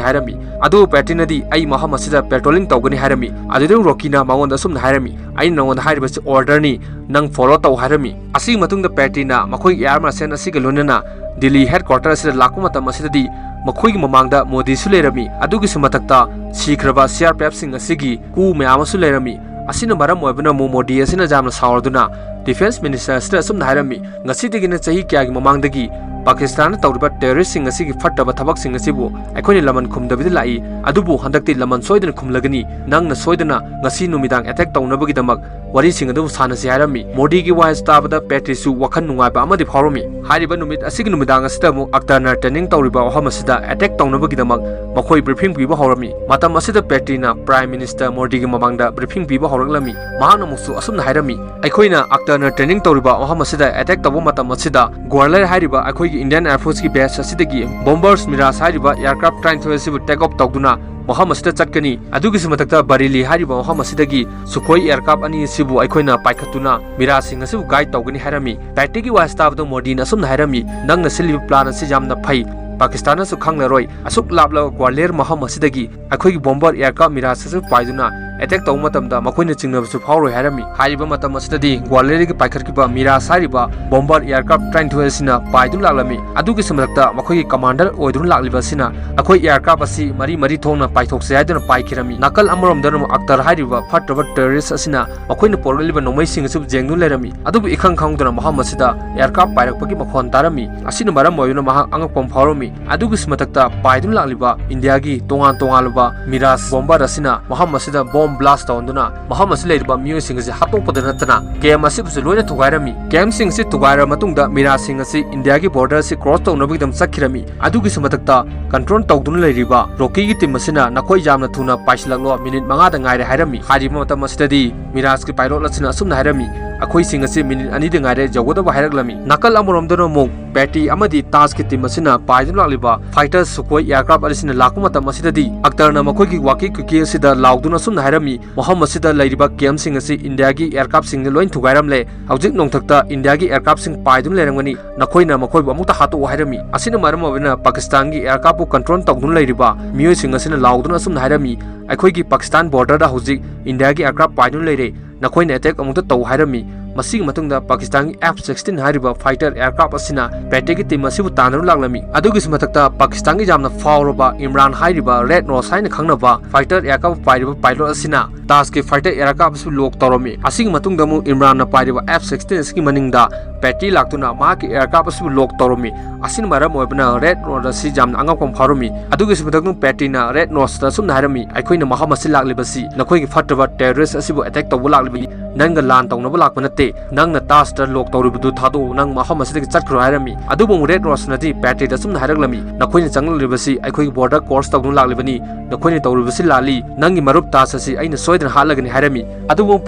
ꯍꯥꯏꯔꯝꯃꯤ꯫ ꯑꯗꯨꯕꯨ ꯄꯦꯇ꯭ꯔꯤꯅꯗꯤ, "ꯑꯩ ꯃꯐꯝ ꯑꯁꯤꯗ patrolling ꯇꯧꯒꯅꯤ" ꯍꯥꯏꯔꯝꯃꯤ꯫ ꯑꯗꯨꯗꯩ ꯔꯣꯀꯤꯅ ꯃꯉꯣꯟꯗ ꯑꯁꯨꯝꯅ ꯍꯥꯏꯔꯝꯃꯤ, "ꯑꯩꯅ ꯅꯉꯣꯟꯗ ꯍꯥꯏꯔꯤꯕꯁꯤ orderꯅꯤ, ꯅꯪ follow ꯇꯧ" ꯍꯥꯏꯔꯝꯃꯤ꯫ ꯑꯁꯤꯒꯤ ꯃꯇꯨꯡꯗ ꯄꯦꯇ꯭ꯔꯤꯅ ꯃꯈꯣꯏꯒꯤ air machine ꯑꯁꯤꯒ ꯂꯣꯏꯅꯅ ꯗꯤꯜꯂꯤ headquarter ꯑꯁꯤꯗ ꯂꯥꯛꯄ ꯃꯇꯝ ꯑꯁꯤꯗꯗꯤ ꯃꯈꯣꯏꯒꯤ ꯃꯃꯥꯡꯗ ꯃꯣꯗꯤꯁꯨ ꯂꯩꯔꯝꯃꯤ꯫ ꯑꯗꯨꯒꯤꯁꯨ ꯃꯊꯛꯇ ꯁꯤꯈ꯭ꯔꯕ CRPFꯁꯤꯡ ꯑꯁꯤꯒꯤ ꯀꯨ ꯃꯌꯥꯝ ꯑꯃꯁꯨ ꯂꯩꯔꯝꯃꯤ꯫ ꯑꯁꯤꯅ ꯃꯔꯝ ꯑꯣꯏꯕꯅ ꯑꯃꯨꯛ ꯃꯣꯗꯤ ꯑꯁꯤꯅ ꯌꯥꯝꯅ ꯁꯥꯎꯔꯗꯨꯅ defence minister ꯑꯁꯤꯗ ꯑꯁꯨꯝꯅ ꯍꯥꯏꯔꯝꯃꯤ, "ꯉꯁꯤꯗꯒꯤꯅ ꯆꯍꯤ ꯀꯌꯥꯒꯤ ꯃꯃꯥꯡꯗꯒꯤ ꯄꯥꯀꯤꯁꯇꯥꯟꯅ ꯇꯧꯔꯤꯕ terroristꯁꯤꯡ ꯑꯁꯤꯒꯤ ꯐꯠꯇꯕ ꯊꯕꯛꯁꯤꯡ ꯑꯁꯤꯕꯨ ꯑꯩꯈꯣꯏꯅ ꯂꯃꯟ ꯈꯨꯝꯗꯕꯤꯗ ꯂꯥꯛꯏ, ꯑꯗꯨꯕꯨ ꯍꯟꯗꯛꯇꯤ ꯂꯃꯟ ꯁꯣꯏꯗꯅ ꯈꯨꯝꯂꯒꯅꯤ꯫ ꯅꯪꯅ ꯁꯣꯏꯗꯅ ꯉꯁꯤ ꯅꯨꯃꯤꯗꯥꯡ attack ꯇꯧꯅꯕꯒꯤꯗꯃꯛ ꯋꯥꯔꯤꯁꯤꯡ ꯑꯗꯨꯕꯨ ꯁꯥꯟꯅꯁꯤ" ꯍꯥꯏꯔꯝꯃꯤ꯫ ꯃꯣꯗꯤꯒꯤ ꯋꯥꯍꯩ ꯇꯥꯕꯗ ꯄꯦꯇ꯭ꯔꯤꯁꯨ ꯋꯥꯈꯜ ꯅꯨꯡꯉꯥꯏꯕ ꯑꯃꯗꯤ ꯐꯥꯎꯔꯝꯃꯤ꯫ ꯍꯥꯏꯔꯤꯕ ꯅꯨꯃꯤꯠ ꯑꯁꯤꯒꯤ ꯅꯨꯃꯤꯗꯥꯡ ꯑꯁꯤꯗ ꯑꯃꯨꯛ ꯑꯛꯇꯔꯅ training ꯇꯧꯔꯤꯕ ꯃꯐꯝ ꯑꯁꯤꯗ attack ꯇꯧꯅꯕꯒꯤꯗꯃꯛ ꯃꯈꯣꯏ briefing ꯄꯤꯕ ꯍꯧꯔꯝꯃꯤ꯫ ꯃꯇꯝ ꯑꯁꯤꯗ ꯄꯦꯇ꯭ꯔꯤꯅ Prime Minister ꯃꯣꯗꯤꯒꯤ ꯃꯃꯥꯡꯗ briefing ꯄꯤꯕ ꯍꯧꯔꯛꯂꯝꯃꯤ꯫ ꯃꯍꯥꯛꯅ ꯑꯃꯨꯛꯁꯨ ꯑꯁꯨꯝꯅ ꯍꯥꯏꯔꯝꯃꯤ, "ꯑꯩꯈꯣꯏꯅ ꯑꯛꯇꯔꯅ training ꯇꯧꯔꯤꯕ ꯃꯐꯝ ꯑꯁꯤꯗ attack ꯇꯧꯕ ꯃꯇꯝ ꯑꯁꯤꯗ ꯒ꯭ꯋꯥꯂꯔ ꯍꯥꯏꯔꯤꯕ ꯑꯩꯈꯣꯏꯒꯤ Indian Air Forceꯀꯤ base ꯑꯁꯤꯗꯒꯤ bombers Mirage ꯍꯥꯏꯔꯤꯕ aircraft ꯇꯔꯥꯅꯤꯊꯣꯏ ꯑꯁꯤꯕꯨ take off ꯇꯧꯗꯨꯅ ꯃꯐꯝ ꯑꯁꯤꯗ ꯆꯠꯀꯅꯤ꯫ ꯑꯗꯨꯒꯤꯁꯨ ꯃꯊꯛꯇ ꯕꯔꯦꯂꯤ ꯍꯥꯏꯔꯤꯕ ꯃꯐꯝ ꯑꯁꯤꯗꯒꯤ Sukhoi aircraft ꯑꯅꯤ ꯑꯁꯤꯕꯨ ꯑꯩꯈꯣꯏꯅ ꯄꯥꯏꯈꯠꯇꯨꯅ Mirageꯁꯤꯡ ꯑꯁꯤꯕꯨ guide ꯇꯧꯒꯅꯤ" ꯍꯥꯏꯔꯝꯃꯤ꯫ ꯄꯦꯇ꯭ꯔꯤꯒꯤ ꯋꯥꯍꯩ ꯇꯥꯕꯗ ꯃꯣꯗꯤꯅ ꯑꯁꯨꯝꯅ ꯍꯥꯏꯔꯝꯃꯤ, "ꯅꯪꯅ ꯁꯤꯜꯂꯤꯕ plan ꯑꯁꯤ ꯌꯥꯝꯅ ꯐꯩ꯫ ꯄꯥꯀꯤꯁꯇꯥꯟꯅꯁꯨ ꯈꯪꯂꯔꯣꯏ꯫ ꯑꯁꯨꯛ ꯂꯥꯞꯂꯕ ꯒ꯭ꯋꯥꯂꯤꯌꯔ ꯃꯐꯝ ꯑꯁꯤꯗꯒꯤ ꯑꯩꯈꯣꯏꯒꯤ bomber aircraft Mirage ꯑꯁꯤ ꯄꯥꯏꯗꯨꯅ attack ꯇꯧꯕ ꯃꯇꯝꯗ ꯃꯈꯣꯏꯅ ꯆꯤꯡꯅꯕꯁꯨ ꯐꯥꯎꯔꯣꯏ" ꯍꯥꯏꯔꯝꯃꯤ꯫ ꯍꯥꯏꯔꯤꯕ ꯃꯇꯝ ꯑꯁꯤꯗꯗꯤ ꯒ꯭ꯋꯥꯂꯤꯌꯔꯗꯒꯤ ꯄꯥꯏꯈꯠꯈꯤꯕ Mirage ꯍꯥꯏꯔꯤꯕ bomber aircraft ꯇꯔꯥꯅꯤꯊꯣꯏ ꯑꯁꯤꯅ ꯄꯥꯏꯗꯨꯅ ꯂꯥꯛꯂꯝꯃꯤ꯫ ꯑꯗꯨꯒꯤꯁꯨ ꯃꯊꯛꯇ ꯃꯈꯣꯏꯒꯤ commander ꯑꯣꯏꯗꯨꯅ ꯂꯥꯛꯂꯤꯕ ꯑꯁꯤꯅ ꯑꯩꯈꯣꯏ aircraft ꯑꯁꯤ ꯃꯔꯤ ꯃꯔꯤ ꯊꯣꯛꯅ ꯄꯥꯏꯊꯣꯛꯁꯤ ꯍꯥꯏꯗꯨꯅ ꯄꯥꯏꯈꯤꯔꯝꯃꯤ꯫ ꯅꯥꯀꯜ ꯑꯃꯔꯣꯝꯗꯅ ꯑꯃꯨꯛ ꯑꯛꯇꯔ ꯍꯥꯏꯔꯤꯕ ꯐꯠꯇꯕ terrorist ꯑꯁꯤꯅ ꯃꯈꯣꯏꯅ ꯄꯣꯔꯛꯂꯤꯕ ꯅꯣꯡꯃꯩꯁꯤꯡ ꯑꯁꯤꯕꯨ ꯌꯦꯡꯗꯨꯅ ꯂꯩꯔꯝꯃꯤ꯫ ꯑꯗꯨꯕꯨ ꯏꯈꯪ ꯈꯪꯍꯧꯗꯅ ꯃꯐꯝ ꯑꯁꯤꯗ aircraft ꯄꯥꯏꯔꯛꯄꯒꯤ ꯃꯈꯣꯟ ꯇꯥꯔꯝꯃꯤ꯫ ꯑꯁꯤꯅ ꯃꯔꯝ ꯑꯣꯏꯗꯨꯅ ꯃꯍꯥꯛ ꯑꯉꯛꯄ ꯑꯃ ꯐꯥꯎꯔꯝꯃꯤ꯫ ꯑꯗꯨꯒꯤꯁꯨ ꯃꯊꯛꯇ ꯄꯥꯏꯗꯨꯅ ꯂꯥꯛꯂꯤꯕ ꯏꯟꯗꯤꯌꯥꯒꯤ ꯇꯣꯉꯥꯟ ꯇꯣꯉꯥꯟꯂꯕ Mirage bomber ꯑꯁꯤꯅ ꯃꯐꯝ ꯑꯁꯤꯗ bomb blast ꯇꯧꯍꯟꯗꯨꯅ ꯃꯐꯝ ꯑꯁꯤꯗ ꯂꯩꯔꯤꯕ ꯃꯤꯑꯣꯏꯁꯤꯡ ꯑꯁꯤ ꯍꯥꯠꯇꯣꯛꯄꯗ ꯅꯠꯇꯅ camp ꯑꯁꯤꯕꯨꯁꯨ ꯂꯣꯏꯅ ꯊꯨꯒꯥꯏꯔꯝꯃꯤ꯫ Campꯁꯤꯡ ꯑꯁꯤ ꯊꯨꯒꯥꯏꯔꯕ ꯃꯇꯨꯡꯗ Mirageꯁꯤꯡ ꯑꯁꯤ ꯏꯟꯗꯤꯌꯥꯒꯤ border ꯑꯁꯤ cross ꯇꯧꯅꯕꯒꯤꯗꯃꯛ ꯆꯠꯈꯤꯔꯝꯃꯤ꯫ ꯑꯗꯨꯒꯤꯁꯨ ꯃꯊꯛꯇ control ꯇꯧꯗꯨꯅ ꯂꯩꯔꯤꯕ ꯔꯣꯀꯤꯒꯤ team ꯑꯁꯤꯅ "ꯅꯈꯣꯏ ꯌꯥꯝꯅ ꯊꯨꯅ ꯄꯥꯏꯁꯤꯜꯂꯛꯂꯣ, minute ꯃꯉꯥꯗ ꯉꯥꯏꯔꯦ" ꯍꯥꯏꯔꯝꯃꯤ꯫ ꯍꯥꯏꯔꯤꯕ ꯃꯇꯝ ꯑꯁꯤꯗꯗꯤ Mirageꯀꯤ pilot ꯑꯁꯤꯅ ꯑꯁꯨꯝꯅ ꯍꯥꯏꯔꯝꯃꯤ, ꯑꯩꯈꯣꯏꯁꯤꯡ ꯑꯁꯤ ꯃꯤꯅꯤꯠ ꯑꯅꯤꯗ ꯉꯥꯏꯔꯦ ꯌꯧꯒꯗꯕ ꯍꯥꯏꯔꯛꯂꯝꯃꯤ꯫ ꯅꯥꯀꯜ ꯑꯃꯔꯣꯝꯗꯅ ꯑꯃꯨꯛ ꯄꯦꯇꯤ ꯑꯃꯗꯤ ꯇꯥꯖꯀꯤ ꯇꯤꯝ ꯑꯁꯤꯅ ꯄꯥꯏꯗꯨꯅ ꯂꯥꯛꯂꯤꯕ ꯐꯥꯏꯇꯔ ꯁꯨꯈꯣꯏ ꯑꯦꯌꯔꯀ꯭ꯔꯥꯐ ꯑꯁꯤꯅ ꯂꯥꯛꯄ ꯃꯇꯝ ꯑꯁꯤꯗꯗꯤ ꯑꯛꯇꯔꯅ ꯃꯈꯣꯏꯒꯤ ꯋꯥꯀꯤ ꯀꯨꯀꯤ ꯑꯁꯤꯗ ꯂꯥꯎꯗꯨꯅ ꯑꯁꯨꯝꯅ ꯍꯥꯏꯔꯝꯃꯤ, "ꯃꯐꯝ ꯑꯁꯤꯗ ꯂꯩꯔꯤꯕ ꯀꯦꯝꯞꯁꯤꯡ ꯑꯁꯤ ꯏꯟꯗꯤꯌꯥꯒꯤ ꯑꯦꯌꯔꯀ꯭ꯔꯥꯐꯁꯤꯡꯅ ꯂꯣꯏ ꯊꯨꯒꯥꯏꯔꯝꯂꯦ꯫ ꯍꯧꯖꯤꯛ ꯅꯣꯡꯊꯛꯇ ꯏꯟꯗꯤꯌꯥꯒꯤ ꯑꯦꯌꯔꯀ꯭ꯔꯥꯐꯁꯤꯡ ꯄꯥꯏꯗꯨꯅ ꯂꯩꯔꯝꯒꯅꯤ꯫ ꯅꯈꯣꯏꯅ ꯃꯈꯣꯏꯕꯨ ꯑꯃꯨꯛꯇ ꯍꯥꯠꯇꯣꯛꯎ" ꯍꯥꯏꯔꯝꯃꯤ꯫ ꯑꯁꯤꯅ ꯃꯔꯝ ꯑꯣꯏꯗꯨꯅ ꯄꯥꯀꯤꯁꯇꯥꯟꯒꯤ ꯑꯦꯌꯔꯀ꯭ꯔꯥꯐꯄꯨ ꯀꯟꯇ꯭ꯔꯣꯜ ꯇꯧꯗꯨꯅ ꯂꯩꯔꯤꯕ ꯃꯤꯑꯣꯏꯁꯤꯡ ꯑꯁꯤꯅ ꯂꯥꯎꯗꯨꯅ ꯑꯁꯨꯝꯅ ꯍꯥꯏꯔꯝꯃꯤ, "ꯑꯩꯈꯣꯏꯒꯤ ꯄꯥꯀꯤꯁꯇꯥꯟ ꯕꯣꯔꯗꯔꯗ ꯍꯧꯖꯤꯛ ꯏꯟꯗꯤꯌꯥꯒꯤ ꯑꯦꯌꯔꯀ꯭ꯔꯥꯐ ꯄꯥꯏꯗꯨꯅ ꯂꯩꯔꯦ꯫ ꯅꯈꯣꯏꯅ ꯑꯦꯇꯦꯛ ꯑꯃꯨꯛꯇ ꯇꯧ" ꯍꯥꯏꯔꯝꯃꯤ꯫ ꯃꯁꯤꯒꯤ ꯃꯇꯨꯡꯗ ꯄꯥꯀꯤꯁꯇꯥꯟꯒꯤ ꯑꯦꯐ ꯁꯤꯛꯁꯇꯤꯟ ꯍꯥꯏꯔꯤꯕ ꯐꯥꯏꯇꯔ ꯑꯦꯌꯔꯀ꯭ꯔꯥꯐ ꯑꯁꯤꯅ ꯄꯦꯇꯤꯒꯤ ꯇꯤꯝ ꯑꯁꯤꯕꯨ ꯇꯥꯟꯅꯕ ꯂꯥꯛꯂꯝꯃꯤ꯫ ꯑꯗꯨꯒꯤꯁꯨ ꯃꯊꯛꯇ ꯄꯥꯀꯤꯁꯇꯥꯟꯒꯤ ꯌꯥꯝꯅ ꯐꯥꯎꯔꯕ ꯏꯝꯔꯥꯟ ꯍꯥꯏꯔꯤꯕ ꯔꯦꯗ ꯅꯣꯁ ꯍꯥꯏꯅ ꯈꯪꯅꯕ ꯐꯥꯏꯇꯔ ꯑꯦꯌꯔꯀ꯭ꯔꯥꯐ ꯄꯥꯏꯔꯤꯕ ꯄꯥꯏꯂꯣꯠ ꯑꯁꯤꯅ ꯇꯥꯖꯀꯤ ꯐꯥꯏꯇꯔ ꯑꯦꯌꯔꯀ꯭ꯔꯥꯐ ꯑꯁꯤꯕꯨ ꯂꯣꯛ ꯇꯧꯔꯝꯃꯤ꯫ ꯑꯁꯤꯒꯤ ꯃꯇꯨꯡꯗ ꯑꯃꯨꯛ ꯏꯝꯔꯥꯟꯅ ꯄꯥꯏꯔꯤꯕ ꯑꯦꯐ ꯁꯤꯛꯁꯇꯤꯟ ꯑꯁꯤꯒꯤ ꯃꯅꯤꯡꯗ ꯄꯦꯇꯤ ꯂꯥꯛꯇꯨꯅ ꯃꯍꯥꯛꯀꯤ ꯑꯦꯌꯔꯀ꯭ꯔꯥꯐ ꯑꯁꯤꯕꯨ ꯂꯣꯛ ꯇꯧꯔꯝꯃꯤ꯫ ꯑꯁꯤꯅ ꯃꯔꯝ ꯑꯣꯏꯕꯅ ꯔꯦꯗ ꯅꯣꯁ ꯑꯁꯤ ꯌꯥꯝꯅ ꯑꯉꯛꯄ ꯑꯃ ꯐꯥꯎꯔꯝꯃꯤ꯫ ꯑꯗꯨꯒꯤꯁꯨ ꯃꯊꯛꯇ ꯄꯦꯇꯤꯅ ꯔꯦꯗ ꯅꯣꯁꯇ ꯑꯁꯨꯝꯅ ꯍꯥꯏꯔꯝꯃꯤ, "ꯑꯩꯈꯣꯏꯅ ꯃꯐꯝ ꯑꯁꯤ ꯂꯥꯛꯂꯤꯕꯁꯤ ꯅꯈꯣꯏꯒꯤ ꯐꯠꯇꯕ ꯇꯦꯔꯣꯔꯤꯁ ꯑꯁꯤꯕꯨ ꯑꯦꯇꯦꯛ ꯇꯧꯕ ꯂꯥꯛꯂꯤꯕꯅꯤ꯫ ꯅꯪꯒ ꯂꯥꯟ ꯇꯧꯅꯕ ꯂꯥꯛꯄ ꯅꯠꯇꯦ꯫ ꯅꯪꯅ ꯇꯥꯖꯇ ꯂꯣꯛ ꯇꯧꯔꯤꯕꯗꯨ ꯊꯥꯗꯣꯛꯎ, ꯅꯪ ꯃꯐꯝ ꯑꯁꯤꯗꯒꯤ ꯆꯠꯈ꯭ꯔꯣ" ꯍꯥꯏꯔꯝꯃꯤ꯫ ꯑꯗꯨꯕꯨ ꯔꯦꯗ ꯅꯣꯁꯅꯗꯤ ꯄꯦꯇꯤꯗ ꯑꯁꯨꯝꯅ ꯍꯥꯏꯔꯛꯂꯝꯃꯤ, "ꯅꯈꯣꯏꯅ ꯆꯪꯂꯛꯂꯤꯕꯁꯤ ꯑꯩꯈꯣꯏꯒꯤ ꯕꯣꯔꯗꯔ ꯀ꯭ꯔꯣꯁ ꯇꯧꯗꯨꯅ ꯂꯥꯛꯂꯤꯕꯅꯤ꯫ ꯅꯈꯣꯏꯅ ꯇꯧꯔꯤꯕꯁꯤ ꯂꯥꯜꯂꯤ꯫ ꯅꯪꯒꯤ ꯃꯔꯨꯞ ꯇꯥꯖ ꯑꯁꯤ ꯑꯩꯅ ꯁꯣꯏꯗꯅ ꯍꯥꯠꯂꯒꯅꯤ" ꯍꯥꯏꯔꯝꯃꯤ꯫ ꯑꯗꯨꯕꯨ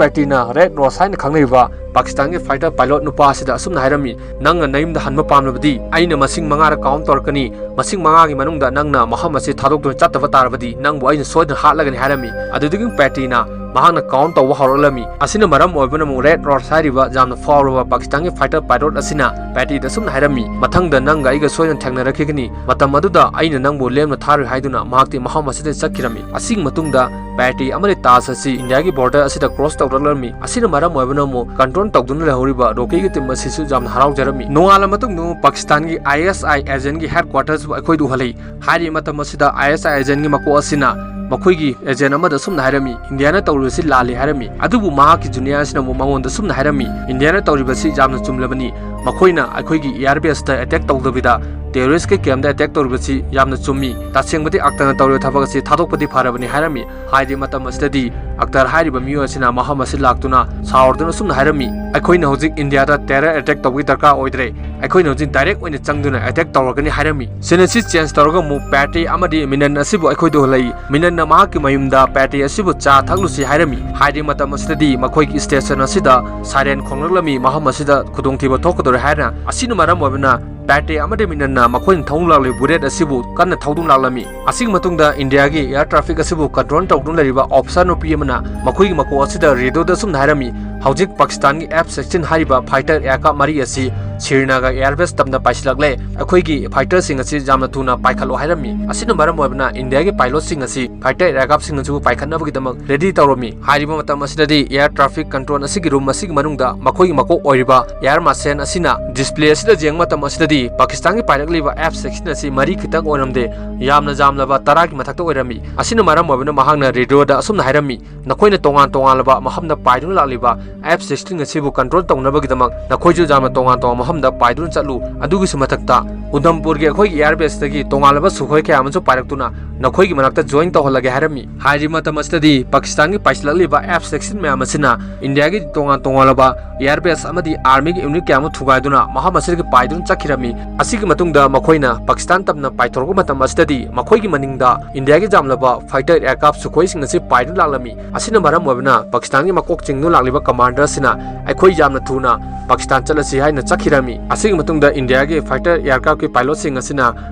ꯄꯦꯇꯤꯅ ꯔꯦꯗ ꯅꯣꯁ ꯍꯥꯏꯅ ꯈꯪꯅꯔꯤꯕ ꯄꯥꯀꯤꯁꯇꯥꯟꯒꯤ ꯐꯥꯏꯇꯔ ꯄꯥꯏꯂꯣꯠ ꯅꯨꯄꯥ ꯑꯁꯤꯗ ꯑꯁꯨꯝꯅ ꯍꯥꯏꯔꯝꯃꯤ, "ꯅꯪꯅ ꯅꯌꯨꯝꯗ ꯍꯟꯕ ꯄꯥꯝꯂꯕꯗꯤ ꯑꯩꯅ ꯃꯁꯤꯡ ꯃꯉꯥꯔꯛ ꯀꯥꯎꯟ ꯇꯧꯔꯛꯀꯅꯤ꯫ ꯃꯁꯤꯡ ꯃꯉꯥꯒꯤ ꯃꯅꯨꯡꯗ ꯅꯪꯅ ꯃꯐꯝ ꯑꯁꯤ ꯊꯥꯗꯣꯛꯇꯨꯅ ꯆꯠꯇꯕ ꯇꯥꯔꯕꯗꯤ ꯅꯪꯕꯨ ꯑꯩꯅ ꯁꯣꯏꯗꯅ ꯍꯥꯠꯂꯒꯅꯤ" ꯍꯥꯏꯔꯝꯃꯤ꯫ ꯑꯗꯨꯗꯒꯤ ꯄꯦꯇꯤꯅ ꯃꯍꯥꯛꯅ ꯀꯥꯎꯟ ꯇꯧꯕ ꯍꯧꯔꯛꯂꯝꯃꯤ꯫ ꯑꯁꯤꯅ ꯃꯔꯝ ꯑꯣꯏꯕꯅ ꯑꯃꯨꯛ ꯔꯦꯗ ꯅꯣꯁ ꯍꯥꯏꯔꯤꯕ ꯌꯥꯝꯅ ꯐꯥꯎꯔꯕ ꯄꯥꯀꯤꯁꯇꯥꯟꯒꯤ ꯐꯥꯏꯇꯔ ꯄꯥꯏꯂꯣꯠ ꯑꯁꯤꯅ ꯄꯦꯇꯤꯗ ꯑꯁꯨꯝꯅ ꯍꯥꯏꯔꯝꯃꯤ, "ꯃꯊꯪꯗ ꯅꯪꯒ ꯑꯩꯒ ꯁꯣꯏꯗꯅ ꯊꯦꯡꯅꯔꯛꯈꯤꯒꯅꯤ꯫ ꯃꯇꯝ ꯑꯗꯨꯗ ꯑꯩꯅ ꯅꯪꯕꯨ ꯂꯦꯝꯅ ꯊꯥꯔꯣꯏ" ꯍꯥꯏꯗꯨꯅ ꯃꯍꯥꯛꯇꯤ ꯃꯐꯝ ꯑꯁꯤꯗ ꯆꯠꯈꯤꯔꯝꯃꯤ꯫ ꯑꯁꯤꯒꯤ ꯃꯇꯨꯡꯗ ꯄꯦꯇꯤ ꯑꯃꯗꯤ ꯇꯥꯖ ꯑꯁꯤ ꯏꯟꯗꯤꯌꯥꯒꯤ ꯕꯣꯔꯗꯔ ꯑꯁꯤꯗ ꯀ꯭ꯔꯣꯁ ꯇꯧꯔꯛꯂꯝꯃꯤ꯫ ꯑꯁꯤꯅ ꯃꯔꯝ ꯑꯣꯏꯕꯅ ꯑꯃꯨꯛ ꯀꯟꯇ꯭ꯔꯣꯜ ꯇꯧꯗꯨꯅ ꯂꯩꯍꯧꯔꯤꯕ ꯔꯣꯀꯤꯒꯤ ꯇꯤꯝ ꯑꯁꯤꯁꯨ ꯌꯥꯝꯅ ꯍꯔꯥꯎꯖꯔꯝꯃꯤ꯫ ꯅꯣꯡꯉꯥꯜꯂ ꯃꯇꯨꯡꯗ ꯑꯃꯨꯛ ꯄꯥꯀꯤꯁꯇꯥꯟꯒꯤ ꯑꯥꯏ ꯑꯦꯁ ꯑꯥꯏ ꯑꯦꯖꯦꯟꯒꯤ ꯍꯦꯗ ꯀ꯭ꯋꯥꯇꯔꯁꯕꯨ ꯑꯩꯈꯣꯏꯗ ꯎꯍꯜꯂꯤ꯫ ꯍꯥꯏꯔꯤꯕ ꯃꯇꯝ ꯑꯁꯤꯗ ꯑꯥꯏ ꯑꯦꯁ ꯑꯥꯏ ꯑꯦꯖꯦꯟꯒꯤ ꯃꯀꯣꯛ ꯑꯁꯤꯅ ꯃꯈꯣꯏꯒꯤ ꯑꯦꯖꯦꯟ ꯑꯃꯗ ꯑꯁꯨꯝꯅ ꯍꯥꯏꯔꯝꯃꯤ, "ꯏꯟꯗꯤꯌꯥꯅ ꯇꯧꯔꯤꯕꯁꯤ ꯂꯥꯜꯂꯤ" ꯍꯥꯏꯔꯝꯃꯤ꯫ ꯑꯗꯨꯕꯨ ꯃꯍꯥꯛꯀꯤ ꯖꯨꯅꯤꯌꯔ ꯑꯁꯤꯅ ꯑꯃꯨꯛ ꯃꯉꯣꯟꯗ ꯑꯁꯨꯝꯅ ꯍꯥꯏꯔꯝꯃꯤ, "ꯏꯟꯗꯤꯌꯥꯅ ꯇꯧꯔꯤꯕꯁꯤ ꯌꯥꯝꯅ ꯆꯨꯝꯂꯕꯅꯤ꯫ ꯃꯈꯣꯏꯅ ꯑꯩꯈꯣꯏꯒꯤ ꯑꯦꯌꯔ ꯕꯦꯁꯇ ꯑꯦꯇꯦꯛ ꯇꯧꯗꯕꯤꯗ terrorist ꯀꯤ camp ꯇ attack ꯇꯧꯔꯤꯕꯁꯤ ꯌꯥꯝꯅ ꯆꯨꯝꯃꯤ꯫ ꯇꯁꯦꯡꯕꯗꯤ ꯑꯛꯇꯔꯅ ꯇꯧꯔꯤꯕ ꯊꯕꯛ ꯑꯁꯤ ꯊꯥꯗꯣꯛꯄꯗꯤ ꯐꯔꯕꯅꯤ ꯍꯥꯏꯔꯝꯃꯤ꯫ ꯍꯥꯏꯔꯤꯕ ꯃꯇꯝ ꯑꯁꯤꯗꯗꯤ ꯑꯛꯇꯔ ꯍꯥꯏꯔꯤꯕ ꯃꯤꯑꯣꯏ ꯑꯁꯤꯅ ꯃꯐꯝ ꯑꯁꯤ ꯂꯥꯛꯇꯨꯅ ꯁꯥꯎꯔꯗꯨꯅ ꯑꯁꯨꯝꯅ ꯍꯥꯏꯔꯝꯃꯤ, "ꯑꯩꯈꯣꯏꯅ ꯍꯧꯖꯤꯛ ꯏꯟꯗꯤꯌꯥꯗ terror attack ꯇꯧꯕꯒꯤ ꯗꯔꯀꯥꯔ ꯑꯣꯏꯗ꯭ꯔꯦ꯫ ꯑꯩꯈꯣꯏꯅ ꯍꯧꯖꯤꯛ direct ꯑꯣꯏꯅ ꯆꯪꯗꯨꯅ attack ꯇꯧꯔꯒꯅꯤ" ꯍꯥꯏꯔꯝꯃꯤ꯫ Scene ꯑꯁꯤ change ꯇꯧꯔꯒ ꯑꯃꯨꯛ ꯄꯦꯇ꯭ꯔꯤ ꯑꯃꯗꯤ ꯃꯤꯅꯟ ꯑꯁꯤꯕꯨ ꯑꯩꯈꯣꯏꯗ ꯎꯍꯜꯂꯛꯏ꯫ ꯃꯤꯅꯟꯅ ꯃꯍꯥꯛꯀꯤ ꯃꯌꯨꯝꯗ ꯄꯦꯇ꯭ꯔꯤ ꯑꯁꯤꯕꯨ ꯆꯥ ꯊꯛꯂꯨꯁꯤ ꯍꯥꯏꯔꯝꯃꯤ꯫ ꯍꯥꯏꯔꯤꯕ ꯃꯇꯝ ꯑꯁꯤꯗꯗꯤ ꯃꯈꯣꯏꯒꯤ station ꯑꯁꯤꯗ siren ꯈꯣꯡꯂꯛꯂꯝꯃꯤ, ꯃꯐꯝ ꯑꯁꯤꯗ ꯈꯨꯗꯣꯡꯊꯤꯕ ꯊꯣꯛꯀꯗꯧꯔꯦ ꯍꯥꯏꯅ꯫ ꯑꯁꯤꯅ ꯃꯔꯝ ꯑꯣꯏꯕꯅ ꯄꯦꯇ꯭ꯔꯤ ꯑꯃꯗꯤ ꯃꯤꯅꯟꯅ ꯃꯈꯣꯏꯅ ꯊꯧꯗꯨꯅ ꯂꯥꯛꯂꯤꯕ bullet ꯑꯁꯤꯕꯨ ꯀꯟꯅ ꯊꯧꯗꯨꯅ ꯂꯥꯛꯂꯝꯃꯤ꯫ ꯑꯁꯤꯒꯤ ꯃꯇꯨꯡꯗ ꯏꯟꯗꯤꯌꯥꯒꯤ air traffic ꯑꯁꯤꯕꯨ control ꯇꯧꯗꯨꯅ ꯂꯩꯔꯤꯕ officer ꯅꯨꯄꯤ ꯑꯃꯅ ꯃꯈꯣꯏꯒꯤ ꯃꯀꯣꯛ ꯑꯁꯤꯗ radioꯗ ꯑꯁꯨꯝꯅ ꯍꯥꯏꯔꯝꯃꯤ, "ꯍꯧꯖꯤꯛ ꯄꯥꯀꯤꯁꯇꯥꯟꯒꯤ F sixteen ꯍꯥꯏꯔꯤꯕ fighter aircraft ꯃꯔꯤ ꯑꯁꯤ ꯁ꯭ꯔꯤꯅꯒꯔ airbase ꯇꯝꯅ ꯄꯥꯏꯁꯤꯜꯂꯛꯂꯦ꯫ ꯑꯩꯈꯣꯏꯒꯤ fighterꯁꯤꯡ ꯑꯁꯤ ꯌꯥꯝꯅ ꯊꯨꯅ ꯄꯥꯏꯈꯠꯂꯣ" ꯍꯥꯏꯔꯝꯃꯤ꯫ ꯑꯁꯤꯅ ꯃꯔꯝ ꯑꯣꯏꯕꯅ ꯏꯟꯗꯤꯌꯥꯒꯤ pilotꯁꯤꯡ ꯑꯁꯤ fighter aircraftꯁꯤꯡ ꯑꯁꯤꯕꯨ ꯄꯥꯏꯈꯠꯅꯕꯒꯤꯗꯃꯛ ready ꯇꯧꯔꯝꯃꯤ꯫ ꯍꯥꯏꯔꯤꯕ ꯃꯇꯝ ꯑꯁꯤꯗꯗꯤ air traffic control ꯑꯁꯤꯒꯤ room ꯑꯁꯤꯒꯤ ꯃꯅꯨꯡꯗ ꯃꯈꯣꯏꯒꯤ ꯃꯀꯣꯛ ꯑꯣꯏꯔꯤꯕ air marshal ꯑꯁꯤꯅ display ꯑꯁꯤꯗ ꯌꯦꯡꯕ ꯃꯇꯝ ꯑꯁꯤꯗꯗꯤ ꯄꯥꯀꯤꯁꯇꯥꯟꯒꯤ ꯄꯥꯏꯔꯛꯂꯤꯕ F sixteen ꯑꯁꯤ ꯃꯔꯤ ꯈꯤꯇꯪ ꯑꯣꯏꯔꯝꯗꯦ, ꯌꯥꯝꯅ ꯌꯥꯝꯂꯕ ꯇꯔꯥꯒꯤ ꯃꯊꯛꯇ ꯑꯣꯏꯔꯝꯃꯤ꯫ ꯑꯁꯤꯅ ꯃꯔꯝ ꯑꯣꯏꯕꯅ ꯃꯍꯥꯛꯅ radioꯗ ꯑꯁꯨꯝꯅ ꯍꯥꯏꯔꯝꯃꯤ, "ꯅꯈꯣꯏꯅ ꯇꯣꯉꯥꯟ ꯇꯣꯉꯥꯟꯂꯕ ꯃꯐꯝꯗ ꯄꯥꯏꯗꯨꯅ ꯂꯥꯛꯂꯤꯕ F sixteen ꯑꯁꯤꯕꯨ control ꯇꯧꯅꯕꯒꯤꯗꯃꯛ ꯅꯈꯣꯏꯁꯨ ꯌꯥꯝꯅ ꯇꯣꯉꯥꯟ ꯇꯣꯉꯥꯟꯕ ꯃꯐꯝꯗ ꯄꯥꯏꯗꯨꯅ ꯆꯠꯂꯨ꯫ ꯑꯗꯨꯒꯤꯁꯨ ꯃꯊꯛꯇ ꯎꯙꯝꯄꯨꯔꯒꯤ ꯑꯩꯈꯣꯏꯒꯤ air baseꯇꯒꯤ ꯇꯣꯉꯥꯟꯂꯕ ꯁꯨꯈꯣꯏ ꯀꯌꯥ ꯑꯃꯁꯨ ꯄꯥꯏꯔꯛꯇꯨꯅ ꯅꯈꯣꯏꯒꯤ ꯃꯅꯥꯛꯇ join ꯇꯧꯍꯜꯂꯒꯦ" ꯍꯥꯏꯔꯝꯃꯤ꯫ ꯍꯥꯏꯔꯤꯕ ꯃꯇꯝ ꯑꯁꯤꯗꯗꯤ ꯄꯥꯀꯤꯁꯇꯥꯟꯒꯤ ꯄꯥꯏꯁꯤꯜꯂꯛꯂꯤꯕ F sixteen ꯃꯌꯥꯝ ꯑꯁꯤꯅ ꯏꯟꯗꯤꯌꯥꯒꯤ ꯇꯣꯉꯥꯟ ꯇꯣꯉꯥꯟꯂꯕ air base ꯑꯃꯗꯤ armyꯒꯤ unit ꯀꯌꯥ ꯑꯃ ꯊꯨꯒꯥꯏꯗꯨꯅ ꯃꯐꯝ ꯑꯁꯤꯗꯒꯤ ꯄꯥꯏꯗꯨꯅ ꯆꯠꯈꯤꯔꯝꯃꯤ꯫ ꯑꯁꯤꯒꯤ ꯃꯇꯨꯡꯗ ꯃꯈꯣꯏꯅ ꯄꯥꯀꯤꯁꯇꯥꯟ ꯇꯝꯅ ꯄꯥꯏꯊꯣꯔꯛꯄ ꯃꯇꯝ ꯑꯁꯤꯗꯗꯤ ꯃꯈꯣꯏꯒꯤ ꯃꯅꯤꯡꯗ ꯏꯟꯗꯤꯌꯥꯒꯤ ꯌꯥꯝꯂꯕ fighter aircraft ꯁꯨꯈꯣꯏꯁꯤꯡ ꯑꯁꯤ ꯄꯥꯏꯗꯨꯅ ꯂꯥꯛꯂꯝꯃꯤ꯫ ꯑꯁꯤꯅ ꯃꯔꯝ ꯑꯣꯏꯕꯅ ꯄꯥꯀꯤꯁꯇꯥꯟꯒꯤ ꯃꯀꯣꯛ ꯆꯤꯡꯗꯨꯅ ꯂꯥꯛꯂꯤꯕ commander ꯑꯁꯤꯅ ꯑꯩꯈꯣꯏ ꯌꯥꯝꯅ ꯊꯨꯅ ꯄꯥꯀꯤꯁꯇꯥꯟ ꯆꯠꯂꯁꯤ ꯍꯥꯏꯅ ꯆꯠꯈꯤꯔꯝꯃꯤ꯫ ꯑꯁꯤꯒꯤ ꯃꯇꯨꯡꯗ ꯏꯟꯗꯤꯌꯥꯒꯤ fighter aircraftꯀꯤ pilotꯁꯤꯡ ꯑꯁꯤꯅ